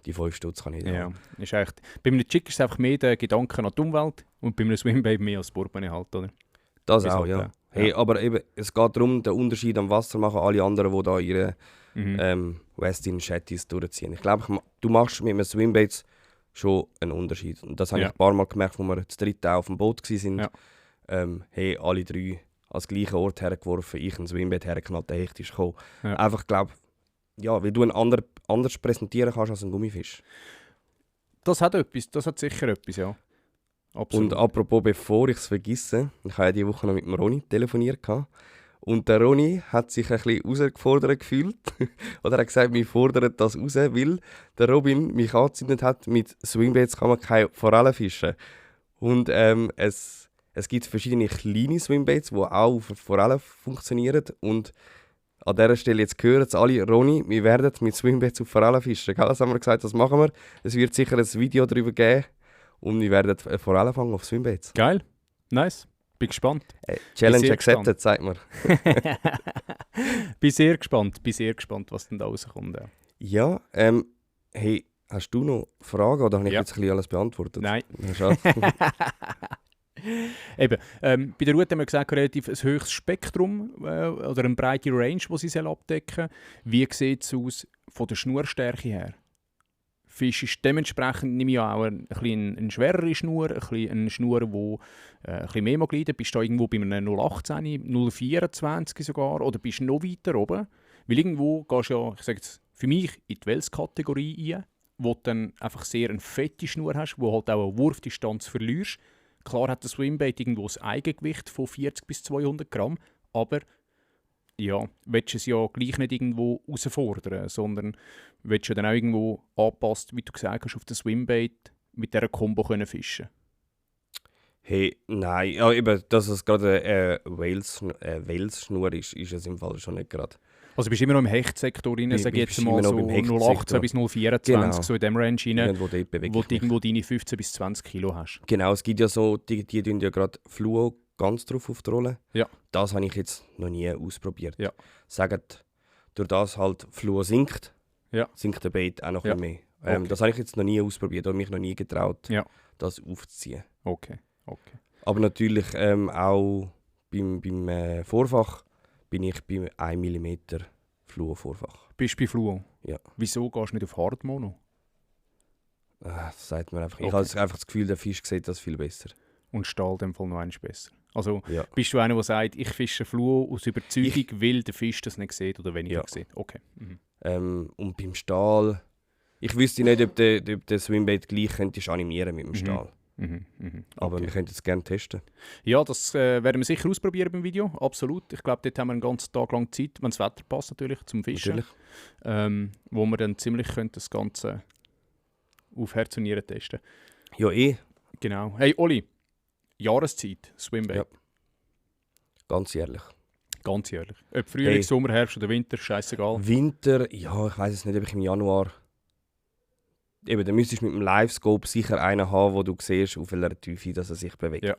die 5 Stutz kann ich nicht Ja, haben. ist echt... Bei einem Chick ist es einfach mehr der Gedanke an die Umwelt und bei einem Swimbait mehr als Portemonnaie halt, oder? Das Ist auch, halt, ja. Hey, aber eben, es geht darum, den Unterschied am Wasser machen, alle anderen, die da ihre Westin Shetties durchziehen. Ich glaube, du machst mit einem Swimbaits schon einen Unterschied. Und das habe ich ein paar Mal gemerkt, wo wir zu dritt auch auf dem Boot waren. Ja. hey, alle 3 als gleichen Ort hergeworfen, ich ein Swimbait hergeknallt, der Hecht ist gekommen. Ja. Einfach, glaube ja, weil du ihn anders präsentieren kannst als ein Gummifisch. Das hat etwas, das hat sicher etwas, ja. Absolut. Und apropos, bevor ich es vergesse, ich habe ja diese Woche noch mit dem Ronny telefoniert. Und der Ronny hat sich ein bisschen herausgefordert gefühlt. Oder er hat gesagt, wir fordern das raus, weil der Robin mich angezündet hat, mit Swingbaits kann man keine Forellen fischen. Und es gibt verschiedene kleine Swingbaits, die auch auf Forellen funktionieren. Und an dieser Stelle jetzt hören es alle, Ronny, wir werden mit Swingbaits auf Forellen fischen. Gell? Das haben wir gesagt, das machen wir. Es wird sicher ein Video darüber geben. Und wir werden Forellen fangen auf Swingbaits. Geil, nice. Bin gespannt. Challenge accepted, sagt man. Bin sehr gespannt, was denn da rauskommt. Ja. Ja, hey, hast du noch Fragen oder habe ich jetzt ein bisschen alles beantwortet? Nein. Ja, schade. Eben, bei der Route haben wir gesagt, relativ ein höchstes Spektrum oder eine breite Range, die sie abdecken soll. Wie sieht es aus von der Schnurstärke her? Fisch ist dementsprechend, nehme ich auch eine schwerere Schnur, eine Schnur, die ein bisschen mehr mag leiden. Bist du da irgendwo bei einem 018, 024 sogar, oder bist du noch weiter oben? Weil irgendwo gehst du ja, ich sage jetzt, für mich in die Wels-Kategorie rein, wo du dann einfach sehr eine fette Schnur hast, wo halt auch eine Wurfdistanz verlierst. Klar hat das Swimbait irgendwo ein Eigengewicht von 40 bis 200 Gramm, aber ja, willst du es ja gleich nicht irgendwo herausfordern, sondern willst du dann auch irgendwo angepasst, wie du gesagt hast, auf das Swimbait mit dieser Combo können fischen. Hey, nein, ja, eben, dass es gerade eine Wales-Schnur ist es im Fall schon nicht gerade. Also bist du immer noch im Hechtsektor rein, sage ich jetzt mal so beim 0,18 bis 0,24, genau. So in dem Range rein, Wo du irgendwo deine 15 bis 20 Kilo hast. Genau, es gibt ja so, die tun ja gerade Fluo ganz drauf auf die Rolle. Ja. Das habe ich jetzt noch nie ausprobiert. Ja. Sagen, durch das halt Fluo sinkt, Ja. sinkt der Bait auch noch ein bisschen mehr. Okay. Das habe ich jetzt noch nie ausprobiert und mich noch nie getraut, Ja. das aufzuziehen. Okay. Aber natürlich auch beim Vorfach bin ich bei 1 mm Fluo-Vorfach. Bist du bei Fluo? Ja. Wieso gehst du nicht auf Hardmono? Das sagt man einfach. Okay. Ich habe einfach das Gefühl, der Fisch sieht das viel besser. Und Stahl in dem Fall noch eins besser. Also Ja. bist du einer, der sagt, ich fische Fluo aus Überzeugung, weil der Fisch das nicht sieht oder weniger Ja. sieht? Okay. Mhm. Und beim Stahl, ich wüsste nicht, ob der Swimbait gleich könntest animieren mit dem Stahl. Aber Okay. wir könnten es gerne testen. Ja, das werden wir sicher ausprobieren beim Video, absolut. Ich glaube, dort haben wir einen ganzen Tag lang Zeit, wenn das Wetter passt natürlich, zum Fischen. Natürlich. Wo wir dann ziemlich können das Ganze auf Herz und Nieren testen. Ja, Genau. Hey Oli, Jahreszeit, Swimbait. Ja. Ganz ehrlich. Ganz ehrlich. Ob Frühling, Hey. Sommer, Herbst oder Winter, scheißegal. Winter, ja, ich weiß es nicht, ob ich im Januar. Eben, dann müsstest du mit dem Livescope sicher einen haben, wo du siehst, auf welcher Tiefe dass er sich bewegt. Ja.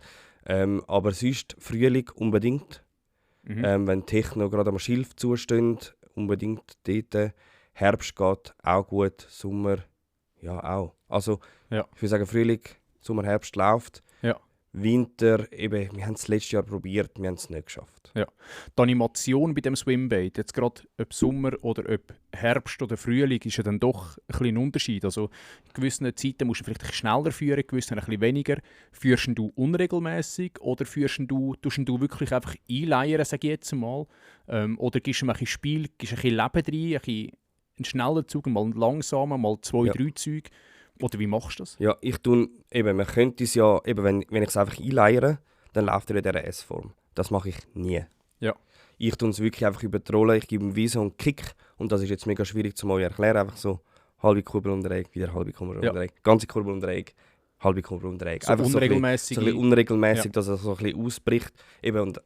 Aber sonst Frühling unbedingt. Mhm. Wenn Techno gerade am Schilf zusteht, unbedingt dort. Herbst geht auch gut, Sommer ja auch. Also Ja. ich würde sagen, Frühling, Sommer, Herbst läuft. Ja. Winter, eben, wir haben es letztes Jahr probiert, wir haben es nicht geschafft. Die Animation bei dem Swimbait, jetzt gerade ob Sommer oder ob Herbst oder Frühling, ist ja dann doch ein bisschen ein Unterschied. Also in gewissen Zeiten musst du vielleicht ein bisschen schneller führen, in gewissen ein bisschen weniger. Führst du unregelmäßig oder tust du wirklich einfach einleiern, sage ich jetzt mal? Oder gibst du ihm ein bisschen Spiel, gibst ein bisschen Leben rein, einen schnellen Zug, mal einen langsamen, mal 2, Ja. 3 Züge? Oder wie machst du das? Ja, man könnte es ja, eben, wenn ich es einfach einleiere, dann läuft er in dieser S-Form. Das mache ich nie. Ja. Ich tue es wirklich einfach über die Rolle, ich gebe ihm wie so einen Kick und das ist jetzt mega schwierig zu euch erklären, einfach so halbe Kurbel um Dreieck, wieder halbe Kurbel um Dreieck, ganze Kurbel um Dreieck, halbe Kurbel um Dreieck. So einfach unregelmäßig. so ein bisschen unregelmäßig, Ja. dass er so ein bisschen ausbricht eben, und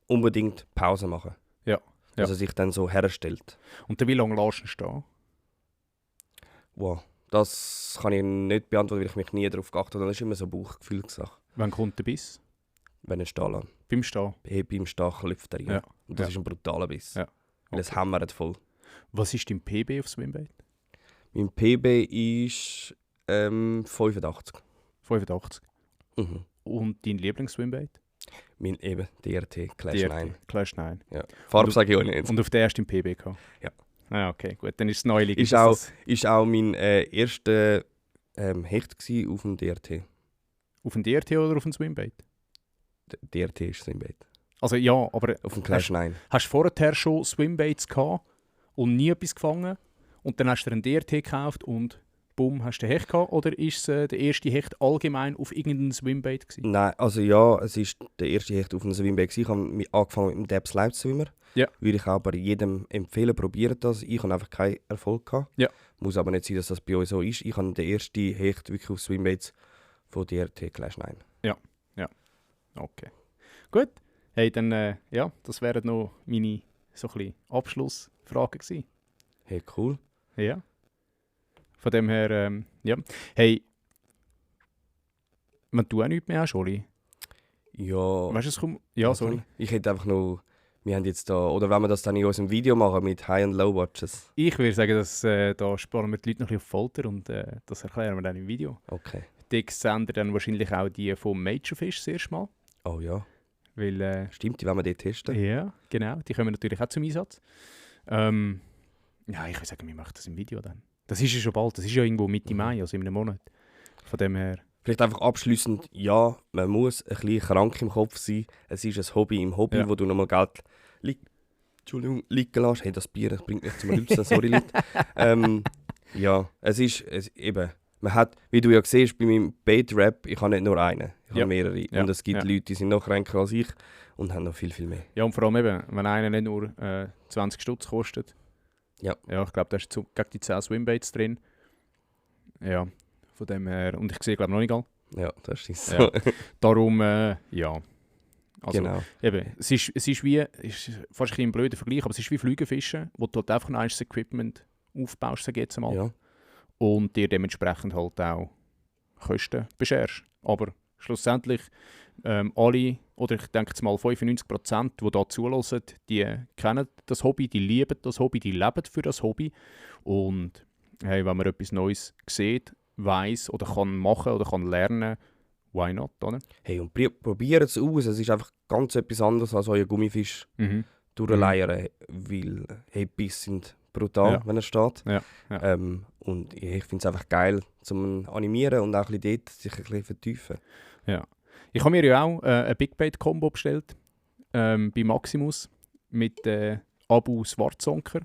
unbedingt Pause machen. Ja. Dass er sich dann so herstellt. Und dann wie lange lässt du ihn stehen? Wow. Das kann ich nicht beantworten, weil ich mich nie darauf geachtet habe. Das ist immer so eine Bauchgefühlssache. Wann kommt der Biss? Wenn ein Stahl an. Beim Stehen? Beim Stachel läuft er rein. Ja. Und das Ja. ist ein brutaler Biss. Ja. Weil es hämmert voll. Was ist dein PB auf Swimbait? Mein PB ist 85. 85. Mhm. Und dein Lieblings-Swimbait? Mein eben DRT Clash DRT, 9. Clash 9. Ja. Farbe sage ich auch nicht. Und auf der hast du den PB gehabt? Ja. Ah, okay, gut. Dann ist es neulich. Ist auch mein erster Hecht gsi auf dem DRT. Auf dem DRT oder auf dem Swimbait? DRT ist Swimbait. Also ja, aber Auf dem Clash 9. hast du vorher schon Swimbaits gehabt und nie etwas gefangen und dann hast du dir einen DRT gekauft und bumm, hast du den Hecht gehabt? Oder ist es der erste Hecht allgemein auf irgendeinem Swimbait gewesen? Nein, also ja, es ist der erste Hecht auf einem Swimbait gewesen. Ich habe angefangen mit dem Depth Live Swimmer. Ja. Würde ich aber jedem empfehlen, probiert das. Ich habe einfach keinen Erfolg gehabt. Ja. Muss aber nicht sein, dass das bei euch so ist. Ich habe den ersten Hecht wirklich auf Swimbaits von DRT Clash 9. Okay. Gut. Hey, dann, ja, das wären noch meine so ein bisschen Abschlussfragen gewesen. Hey, cool. Ja. Von dem her, ja. Hey, wenn du auch nichts mehr hast, Oli, Ja. weißt du, es kommt... Ja, sorry. Ich hätte einfach noch... Wir haben jetzt da... Oder wenn wir das dann in unserem Video machen mit High- und Low-Watches. Ich würde sagen, dass da sparen wir die Leute noch ein bisschen auf Folter und das erklären wir dann im Video. Okay. Die sendet dann wahrscheinlich auch die vom Major Fish das erste Mal. Oh ja. Weil, Stimmt, die wollen wir dort testen. ja, genau. Die kommen natürlich auch zum Einsatz. Ja, ich würde sagen, wir machen das im Video dann. Das ist ja schon bald. Das ist ja irgendwo Mitte Mai, also in einem Monat. Von dem her... Vielleicht einfach abschliessend, ja, man muss ein bisschen krank im Kopf sein. Es ist ein Hobby im Hobby, Ja. wo du nochmal Geld liegen lässt. Hey, das Bier das bringt mich zum Rülpsen, sorry Leute. Ja, es ist eben... Man hat, wie du ja siehst, bei meinem Bait-Rap, ich habe nicht nur einen, ich habe mehrere. Ja. Und es gibt Ja. Leute, die sind noch kränker als ich und haben noch viel, viel mehr. Ja, und vor allem eben, wenn einer nicht nur 20 Stutz kostet. Ja. Ja, ich glaube, da ist gegen die 10 Swimbaits drin. Ja, von dem her... Und ich sehe, glaube ich, noch nicht all. Ja, das ist so. Ja. Darum, ja. Also, Genau. eben, es ist wie... ist fast ein bisschen ein blöder Vergleich, aber es ist wie Flügelfischen, wo du halt einfach noch das Equipment aufbaust, sag ich jetzt mal. Ja. Und dir dementsprechend halt auch Kosten bescherst. Aber schlussendlich alle, oder ich denke jetzt mal 95%, die hier zulassen, die kennen das Hobby, die lieben das Hobby, die leben für das Hobby. Und hey, wenn man etwas Neues sieht, weiss oder kann machen oder kann lernen, why not, oder? Hey, und probiert es aus. Es ist einfach ganz etwas anderes als euer Gummifisch durchleiern, weil hey, Biss sind brutal, Ja. wenn er steht. Ja, ja. Und ich finde es einfach geil, zum Animieren und auch ein bisschen dort sich ein bisschen vertiefen. Ich habe mir ja auch ein Big Bait Combo bestellt bei Maximus mit Abu Schwarzonker,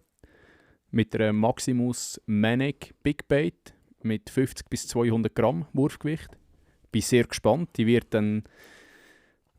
mit einer Maximus Manic Big Bait mit 50 bis 200 Gramm Wurfgewicht. Bin sehr gespannt. Die wird dann...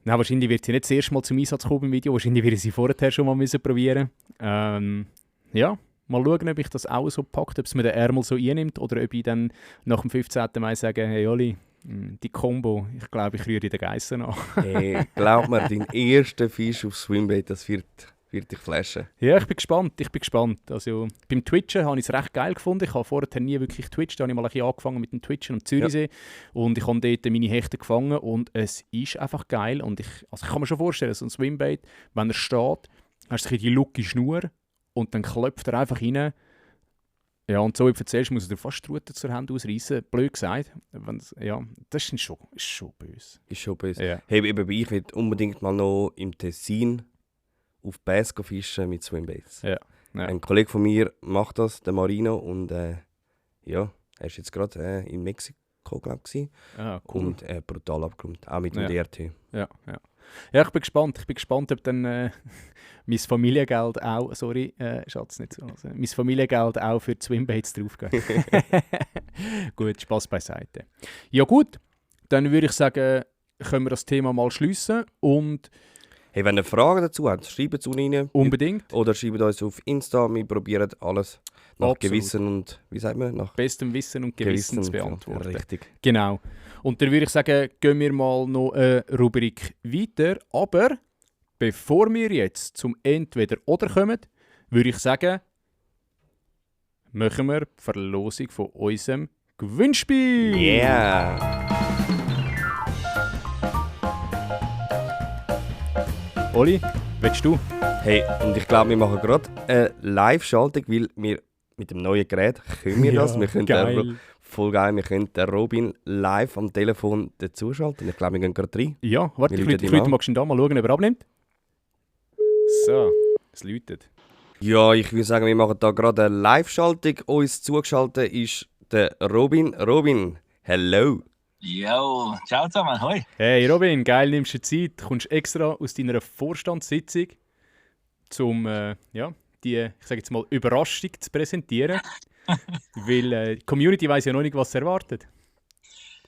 Nein, wahrscheinlich wird sie nicht das erste Mal zum Einsatz kommen im Video. Wahrscheinlich werde ich sie vorher schon mal probieren. Ja, mal schauen, ob ich das auch so packt, ob es mir den Ärmel so einnimmt oder ob ich dann nach dem 15. Mai sage, hey Oli, die Combo, ich glaube, ich rühre den Geissen an. Hey, glaub mir, dein erster Fisch auf Swimbait, das wird dich flashen. Ja, ich bin gespannt. Also, beim Twitchen habe ich es recht geil gefunden. Ich habe vorher nie wirklich getwitcht. Da habe ich mal ein bisschen angefangen mit dem Twitchen am Zürichsee. Und ich habe dort meine Hechte gefangen und es ist einfach geil. Und ich kann mir schon vorstellen, so ein Swimbait, wenn er steht, hast du die lucky Schnur und dann klopft er einfach rein. Ja, und so wie du erzählst, muss er dir fast die Rute zur Hand ausreißen. Blöd gesagt. Ja, das ist schon böse. Ist schon böse. Ja. Hey, eben, ich will unbedingt mal noch im Tessin auf Bass fischen mit Swimbaits. Ja. Ein Kollege von mir macht das, der Marino, und ja, er ist jetzt gerade in Mexiko, glaube ich, Ah, cool. und brutal abgeräumt, auch mit dem Ja. DRT. Ja, ich bin gespannt. Ich bin gespannt, ob dann mein Familiengeld auch, sorry, Schatz, nicht so, also, mein Familiengeld auch für die Swimbaits draufgeht. Gut, Spaß beiseite. Ja gut, dann würde ich sagen, können wir das Thema mal schliessen und Hey, wenn ihr Fragen dazu habt, schreibt es unten rein. unbedingt Oder schreibt uns auf Insta, wir probieren alles nach Absolut. Gewissen und, wie sagt man, nach bestem Wissen und Gewissen zu beantworten. Richtig. Genau. Und dann würde ich sagen, gehen wir mal noch eine Rubrik weiter. Aber bevor wir jetzt zum Entweder-Oder kommen, würde ich sagen, machen wir die Verlosung von unserem Gewinnspiel. Yeah! Oli, willst du? Hey, und ich glaube, wir machen gerade eine Live-Schaltung, weil wir mit dem neuen Gerät können wir das. Wir können voll geil, wir können den Robin live am Telefon dazuschalten. Ich glaube, wir gehen gerade rein. Ja, warte, Wir ich läuten ihn Leute an. magst du da mal schauen, ob er abnimmt? So, es läutet. Ja, ich würde sagen, wir machen da gerade eine Live-Schaltung. Uns zugeschaltet ist der Robin. Robin, hello! Jo, ciao zusammen, hoi. Hey Robin, geil, nimmst du dir Zeit, kommst extra aus deiner Vorstandssitzung, um die, ich sage jetzt mal, Überraschung zu präsentieren. Weil die Community weiss ja noch nicht, was sie erwartet.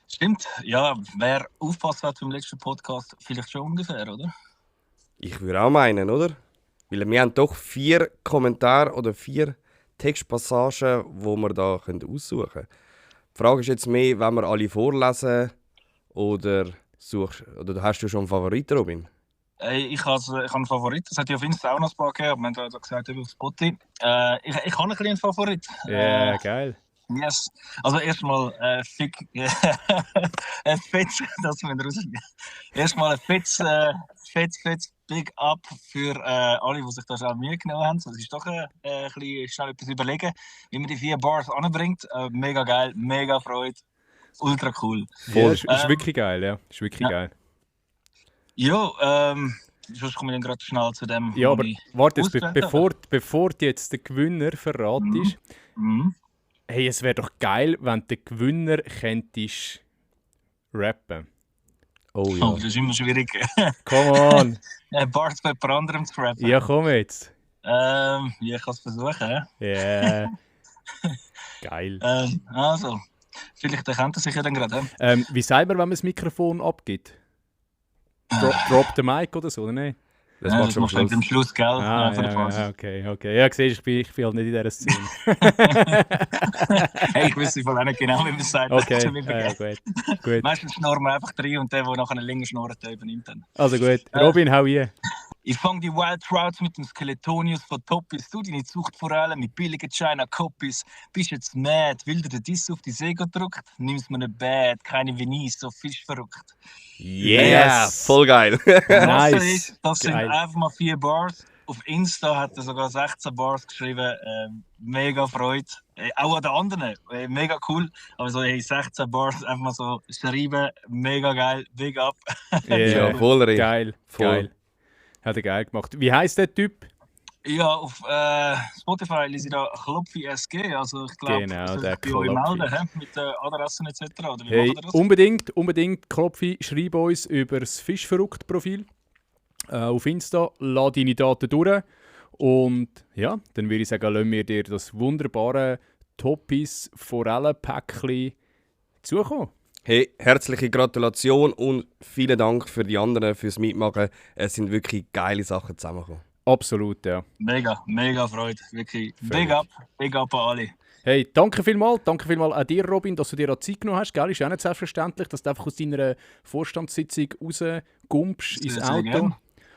Stimmt, ja, wer aufpasst hat beim letzten Podcast, vielleicht schon ungefähr, oder? Ich würde auch meinen, oder? Weil wir haben doch 4 Kommentare oder 4 Textpassagen, die wir da aussuchen können. Die Frage ist jetzt mehr, wenn wir alle vorlesen oder hast du schon einen Favorit, Robin? Ich habe einen Favorit, das hat ja auf Insta auch noch ein paar gegeben, aber wir haben da gesagt, eben auf Spotify. Ich habe einen kleinen Favorit. Ja, geil. Yes. Also erstmal ein fetz, dass wir raus. Erstmal ein fetz Big Up für alle, die sich da schon Mühe genommen haben. Das ist doch ein bisschen schnell etwas überlegen, wie man die 4 Bars anbringt. Mega geil, mega Freude, ultra cool. Ja, ist wirklich geil, ja. Ist wirklich geil. Ja, sonst komme ich dann gerade schnell zu dem. Ja, aber warte, ausgewählt bevor du jetzt den Gewinner verratest, hey, es wäre doch geil, wenn du den Gewinner könntest rappen. Oh ja. Oh, das ist immer schwierig. Come on! Bars bei jemand anderem zu rappen. Ja, komm jetzt. Ja, ich kann es versuchen. Ja. Yeah. Geil. Also, vielleicht erkennt er sich ja dann gerade. Wie sagt man, wenn man das Mikrofon abgibt? Drop the mic oder so, oder nicht? Das Das machst du am Schluss, gell? Okay. Ja, siehst du, ich bin halt nicht in dieser Szene. Hey, ich wüsste voll auch nicht genau, wie man es sagt. Okay, gut. Meistens schnurren wir einfach 3 und der nachher eine länger schnurrt, der übernimmt dann. Also gut, Robin, hau hier. Ich fange die Wild Trouts mit dem Skeletonius von Toppis. Du deine Zuchtforellen mit billigen China Copies. Bist jetzt mad, will dir der Diss auf die Sego gedruckt? Nimm's mir nicht bad, keine Venice, so fischverrückt. Yes! Voll geil. Nice. Das sind einfach mal 4 Bars. Auf Insta hat er sogar 16 Bars geschrieben. Mega Freude. Auch an den anderen. Mega cool. Aber so 16 Bars einfach mal so schreiben. Mega geil. Big up. Ja, voll geil. Hat er geil gemacht. Wie heisst der Typ? Ja, auf Spotify lese ich da Klopfi SG. Also ich glaube, genau, der Klopfi. Melden, mit Adressen etc. Oder wie hey, macht ihr das? Unbedingt, Klopfi, schreib uns über das Fischverrückt-Profil auf Insta, lad deine Daten durch und ja, dann würde ich sagen, lassen wir dir das wunderbare Toppis Forellenpäckchen zukommen. Hey, herzliche Gratulation und vielen Dank für die anderen, fürs Mitmachen. Es sind wirklich geile Sachen zusammengekommen. Absolut, ja. Mega Freude. Wirklich. Big up an alle. Hey, danke vielmals an dir, Robin, dass du dir auch Zeit genommen hast. Gell? Ist auch nicht selbstverständlich, dass du einfach aus deiner Vorstandssitzung rauskommst ins Auto.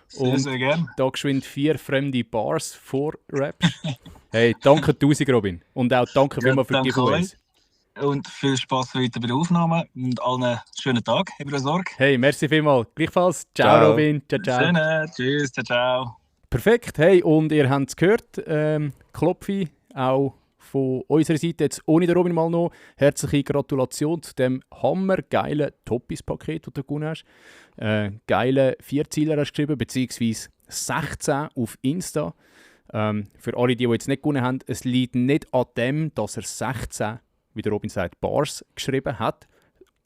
Sehr gern. Da geschwind 4 fremde Bars vorrappst. Hey, danke 1000, Robin. Und auch danke vielmals für die Infos. Und viel Spaß weiter bei der Aufnahme und allen einen schönen Tag. Habt Sorge. Hey, merci vielmals. Gleichfalls. Ciao, Robin. Ciao. Schöne. Tschüss. Ciao. Perfekt. Hey, und ihr habt es gehört. Klopfi, auch von unserer Seite jetzt ohne den Robin mal noch. Herzliche Gratulation zu dem hammergeilen Toppis-Paket, das du gewonnen hast. Geile 4 Zieler hast du geschrieben, beziehungsweise 16 auf Insta. Für alle, die jetzt nicht gewonnen haben, es liegt nicht an dem, dass er 16, wie der Robin sagt, Bars geschrieben hat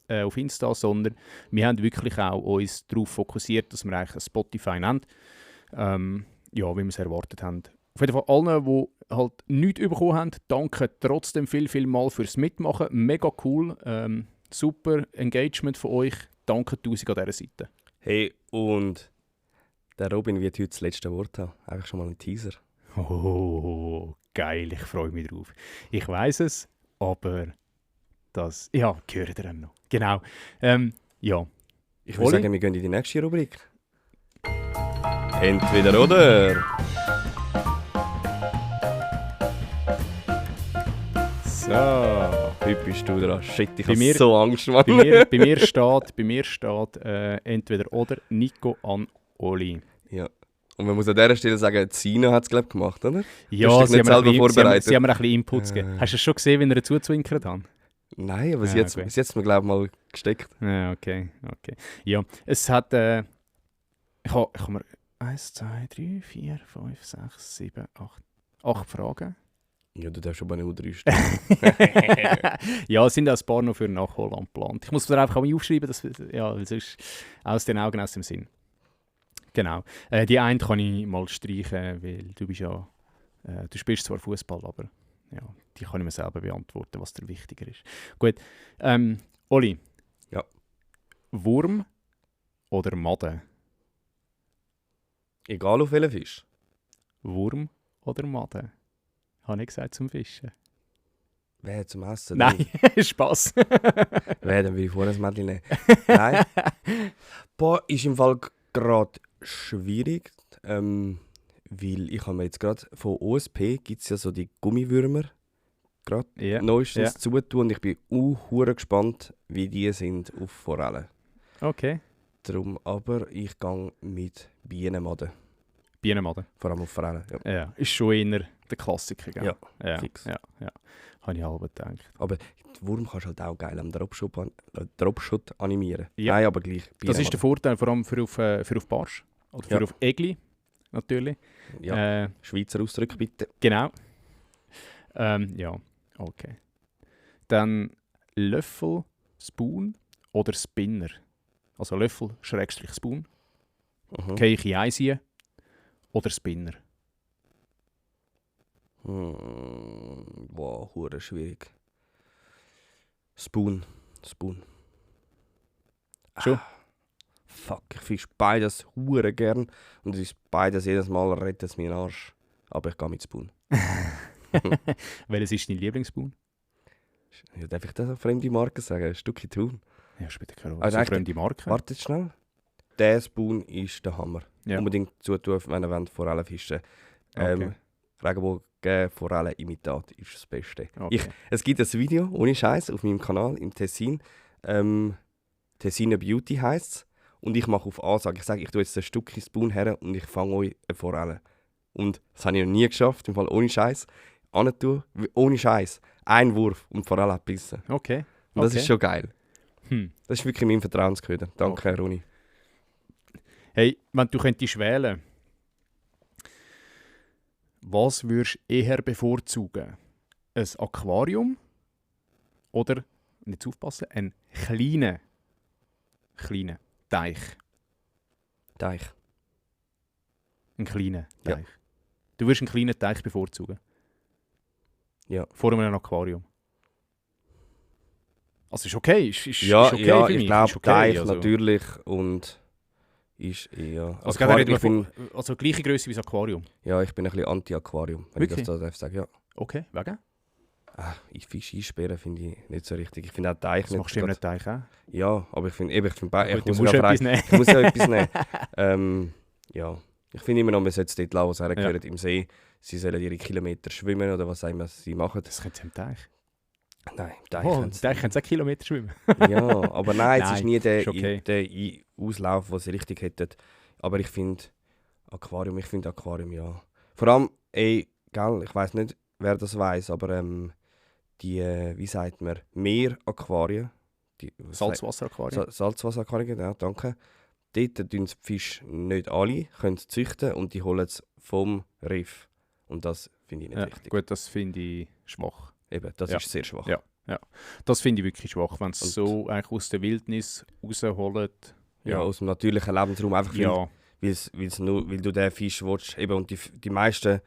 auf Insta, sondern wir haben wirklich auch uns darauf fokussiert, dass wir eigentlich ein Spotify nennen. Ja, wie wir es erwartet haben. Auf jeden Fall allen, die halt nichts bekommen haben, danke trotzdem viel mal fürs Mitmachen. Mega cool. Super Engagement von euch. Danke 1000 an dieser Seite. Hey, und der Robin wird heute das letzte Wort haben. Einfach schon mal ein Teaser. Oh, geil. Ich freue mich drauf. Ich weiss es, aber das... Ja, gehört ihr dann noch. Genau. Ja. Ich würde sagen, wir gehen in die nächste Rubrik. Entweder oder. So, heute bist du dran. Shit, ich habe so Angst, Mann. Bei mir steht entweder oder Nico an Oli. Ja. Und man muss an dieser Stelle sagen, Zino hat es, glaube ich, gemacht, oder? Ja, sie haben mir ein bisschen Inputs gegeben. Hast du schon gesehen, wie er zuzwinkert hat? Nein, aber sie hat es mir, glaube ich, mal gesteckt. Ja, okay. Ja, es hat... ich habe mir 1, 2, 3, 4, 5, 6, 7, 8 Fragen. Ja, du darfst aber nur 3 Stunden. Ja, es sind auch ein paar noch für Nachholen geplant. Ich muss mir einfach mal aufschreiben, dass ja, weil sonst aus den Augen, aus dem Sinn. Genau. Die eine kann ich mal streichen, weil du bist ja, du spielst zwar Fußball, aber ja, die kann ich mir selber beantworten, was dir wichtiger ist. Gut. Oli. Ja. Wurm oder Madde? Egal auf welchen Fisch. Wurm oder Madde? Habe ich gesagt zum Fischen? Wer zum Essen? Nein, Spass. Wer, dann will ich vorher ein Mädchen nehmen. Nein. Boah, ist im Fall gerade schwierig. Weil ich habe mir jetzt gerade von OSP gibt es ja so die Gummiwürmer gerade Ja. neuestens Ja. zutun und ich bin hure gespannt, wie die sind auf Forellen. Okay. Darum aber ich gehe mit Bienenmaden, Bienenmadde. vor allem auf Forellen. Ja. Ja, ist schon eher der Klassiker, gell? Ja, ja, fix. Ja. Habe ich halb gedacht. Aber die Wurm kannst du halt auch geil am Dropshot animieren. Ja. Nein, aber gleich. Das ist der Vorteil, vor allem für auf Barsch. Oder für Ja. auf Egli, natürlich. Ja, Schweizer Ausdruck bitte. Genau. Ja, okay. Dann Löffel, Spoon oder Spinner. Also Löffel, Schrägstrich Spoon. Mhm. Keiche einsehen oder Spinner. Wow, hure schwierig. Spoon. Schon? Fuck, ich fisch beides hure gern und es ist beides jedes Mal rettet es meinen Arsch. Aber ich gehe mit Spoon. Welches ist dein Lieblingsspoon? Ja, darf ich das auf fremde Marken sagen? Ein Stückchen tun. Ja, spielt keine Rolle. Also So eigentlich- fremde Marke. Warte jetzt schnell. Der Spoon ist der Hammer. Ja. Unbedingt zutun, wenn ihr Forellen fischen wollt. Okay. Regenbogen Forellenimitat ist das Beste. Okay. Es gibt ein Video, ohne Scheiß, auf meinem Kanal im Tessin. Tessiner Beauty heisst es. Und ich mache auf Ansage. Ich sage, ich tue jetzt ein Stückchen Spoon her und ich fange euch eine Forelle. Und das habe ich noch nie geschafft, im Fall ohne Scheiß. Antun, ohne Scheiß. Ein Wurf und die Forelle hat gebissen. Okay. Und das Okay. ist schon geil. Hm. Das ist wirklich mein Vertrauensköder. Danke, Okay. Roni. Hey, wenn du könntest wählen, was würdest du eher bevorzugen? Ein Aquarium oder, nicht aufpassen, ein kleiner Teich? Teich. Ein kleiner Ja. Teich. Du würdest einen kleinen Teich bevorzugen? Ja. Vor einem Aquarium? Also ist okay, ist Ja, okay ja, für ich mich. glaube, ist okay, Teich also. natürlich und ist ja. Also, gerade reden wir ich bin, von, also gleiche Größe wie das Aquarium. ja, ich bin ein bisschen Anti-Aquarium, wenn ich Wirklich? das da darf sagen. Ja. Okay, wegen? Ich Fisch einsperren finde ich nicht so richtig. Ich finde auch Teich Das nicht. machst du in einem Teich auch. Ja, aber ich finde, ich Gut, du muss musst ja etwas frei- nehmen. ich muss ja etwas nehmen. Ja, ich finde immer noch, man sollte es dort lassen, was er gehört im See. Sie sollen ihre Kilometer schwimmen oder was auch immer sie machen. Das könnte im Teich. Nein, Teich Oh, haben im sie Teich können sie auch Kilometer schwimmen. Ja, aber nein, es ist Nein, nie der, ist okay. der Auslauf, den sie richtig hätten. Aber ich finde Aquarium, ja. Vor allem, gell, ich weiß nicht, wer das weiß, aber die, wie sagt man, Meeraquarien. Die Salzwasseraquarium. Salzwasseraquarien, ja, danke. Dort tun die Fische nicht alle, können sie züchten und die holen es vom Riff. Und das finde ich nicht Ja, richtig. gut, das finde ich schwach. Eben, das Ja. ist sehr schwach. Ja. Das finde ich wirklich schwach, wenn sie Und- so eigentlich aus der Wildnis rausholen. Ja, aus dem natürlichen Lebensraum, einfach Ja, weil du den Fisch willst. Eben, und die meisten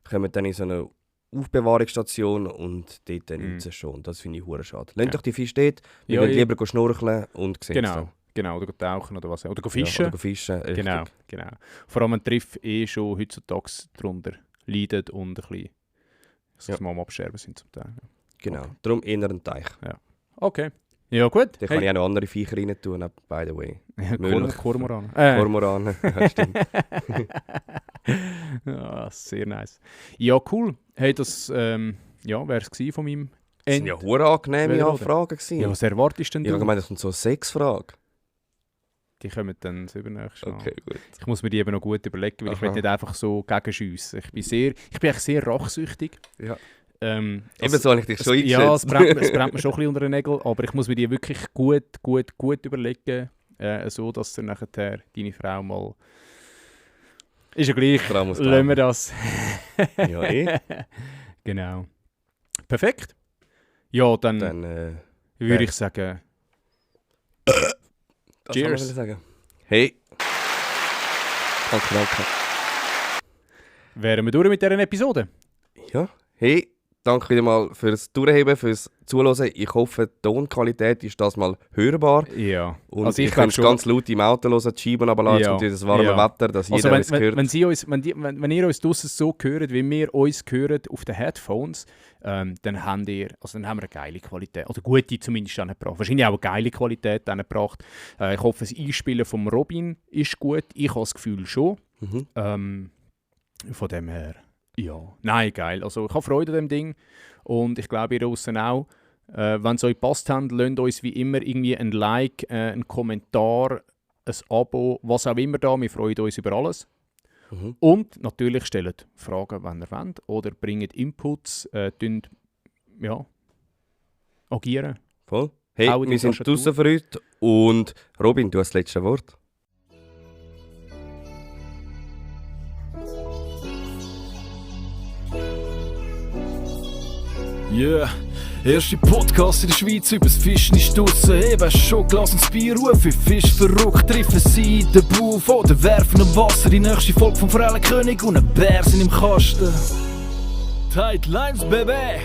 kommen dann in so eine Aufbewahrungsstation und dort nimmt es schon. Und das finde ich hure schade. Lasst Ja. doch die Fische dort, wir Ja, wollen ich- lieber schnorcheln und sehen genau, oder tauchen oder was. Oder Ja, fischen. oder fischen. Richtig. Genau. Vor allem ein Triff schon heutzutage darunter leidet und ein bisschen Ja. mal am Absterben sind zum Teil. Genau. Okay. Darum eher ein Teich. Okay. Ja, gut. Da kann ich auch noch andere Viecher rein tun, by the way. Milch. Kormoran. Kormoran. Ja, stimmt. Ja, sehr nice. Ja, cool. Hey, das wäre es von meinem Das waren ja hure angenehme Wieder, oder? Anfragen gewesen. Ja, was erwartest denn Ich habe du? gemeint, das sind so 6 Fragen. Die kommen dann das übernächste Mal. Okay, gut. Ich muss mir die eben noch gut überlegen, weil ich Aha. will nicht einfach so gegenschiessen. Ich bin eigentlich sehr rachsüchtig. Ja. Das- Eben so habe ich dich schon Ja, es eingeschätzt. brennt mir schon ein bisschen unter den Nägeln, aber ich muss mir die wirklich gut überlegen, so dass dann nachher deine Frau mal... Ist ja gleich, Frau muss lassen wir glauben. das. Ja, eh. Genau. Perfekt. Ja, dann Dann würde ich sagen, das Cheers. kann ich sagen. Hey. Danke. wären wir durch mit dieser Episode. Ja, hey, danke wieder mal fürs Durchheben, fürs Zuhören. Ich hoffe, die Tonqualität ist das mal hörbar. Ja. Und Also ich kann es ganz laut im Auto hören, die Scheiben runterlassen Ja. und das warme Ja. Wetter, dass jeder Also uns hört. wenn ihr uns draussen so hört, wie wir uns hören auf den Headphones, dann haben wir eine geile Qualität. Oder gute zumindest angebracht. Wahrscheinlich auch eine geile Qualität angebracht. Ich hoffe, das Einspielen von Robin ist gut. Ich habe das Gefühl schon. Von dem her, ja. Nein, geil. Also ich habe Freude an dem Ding. Und ich glaube, ihr draussen auch. Wenn es euch passt habt, lasst uns wie immer irgendwie ein Like, einen Kommentar, ein Abo, was auch immer da. Wir freuen uns über alles. Und natürlich stellt Fragen, wenn ihr wollt. Oder bringt Inputs, agieren. Voll. Hey, Auch in die wir sind Tastatur. draussen für heute. Und Robin, du hast das letzte Wort. Yeah, erste Podcast in der Schweiz übers Fischen ist draussen. Eben schon Glas ins Bier rufen, Fisch verrückt, treffen sie den Buf oder werfen am Wasser. Die nächste Folge vom Forellenkönig und ein Bär sind im Kasten. Tight Lines, Baby!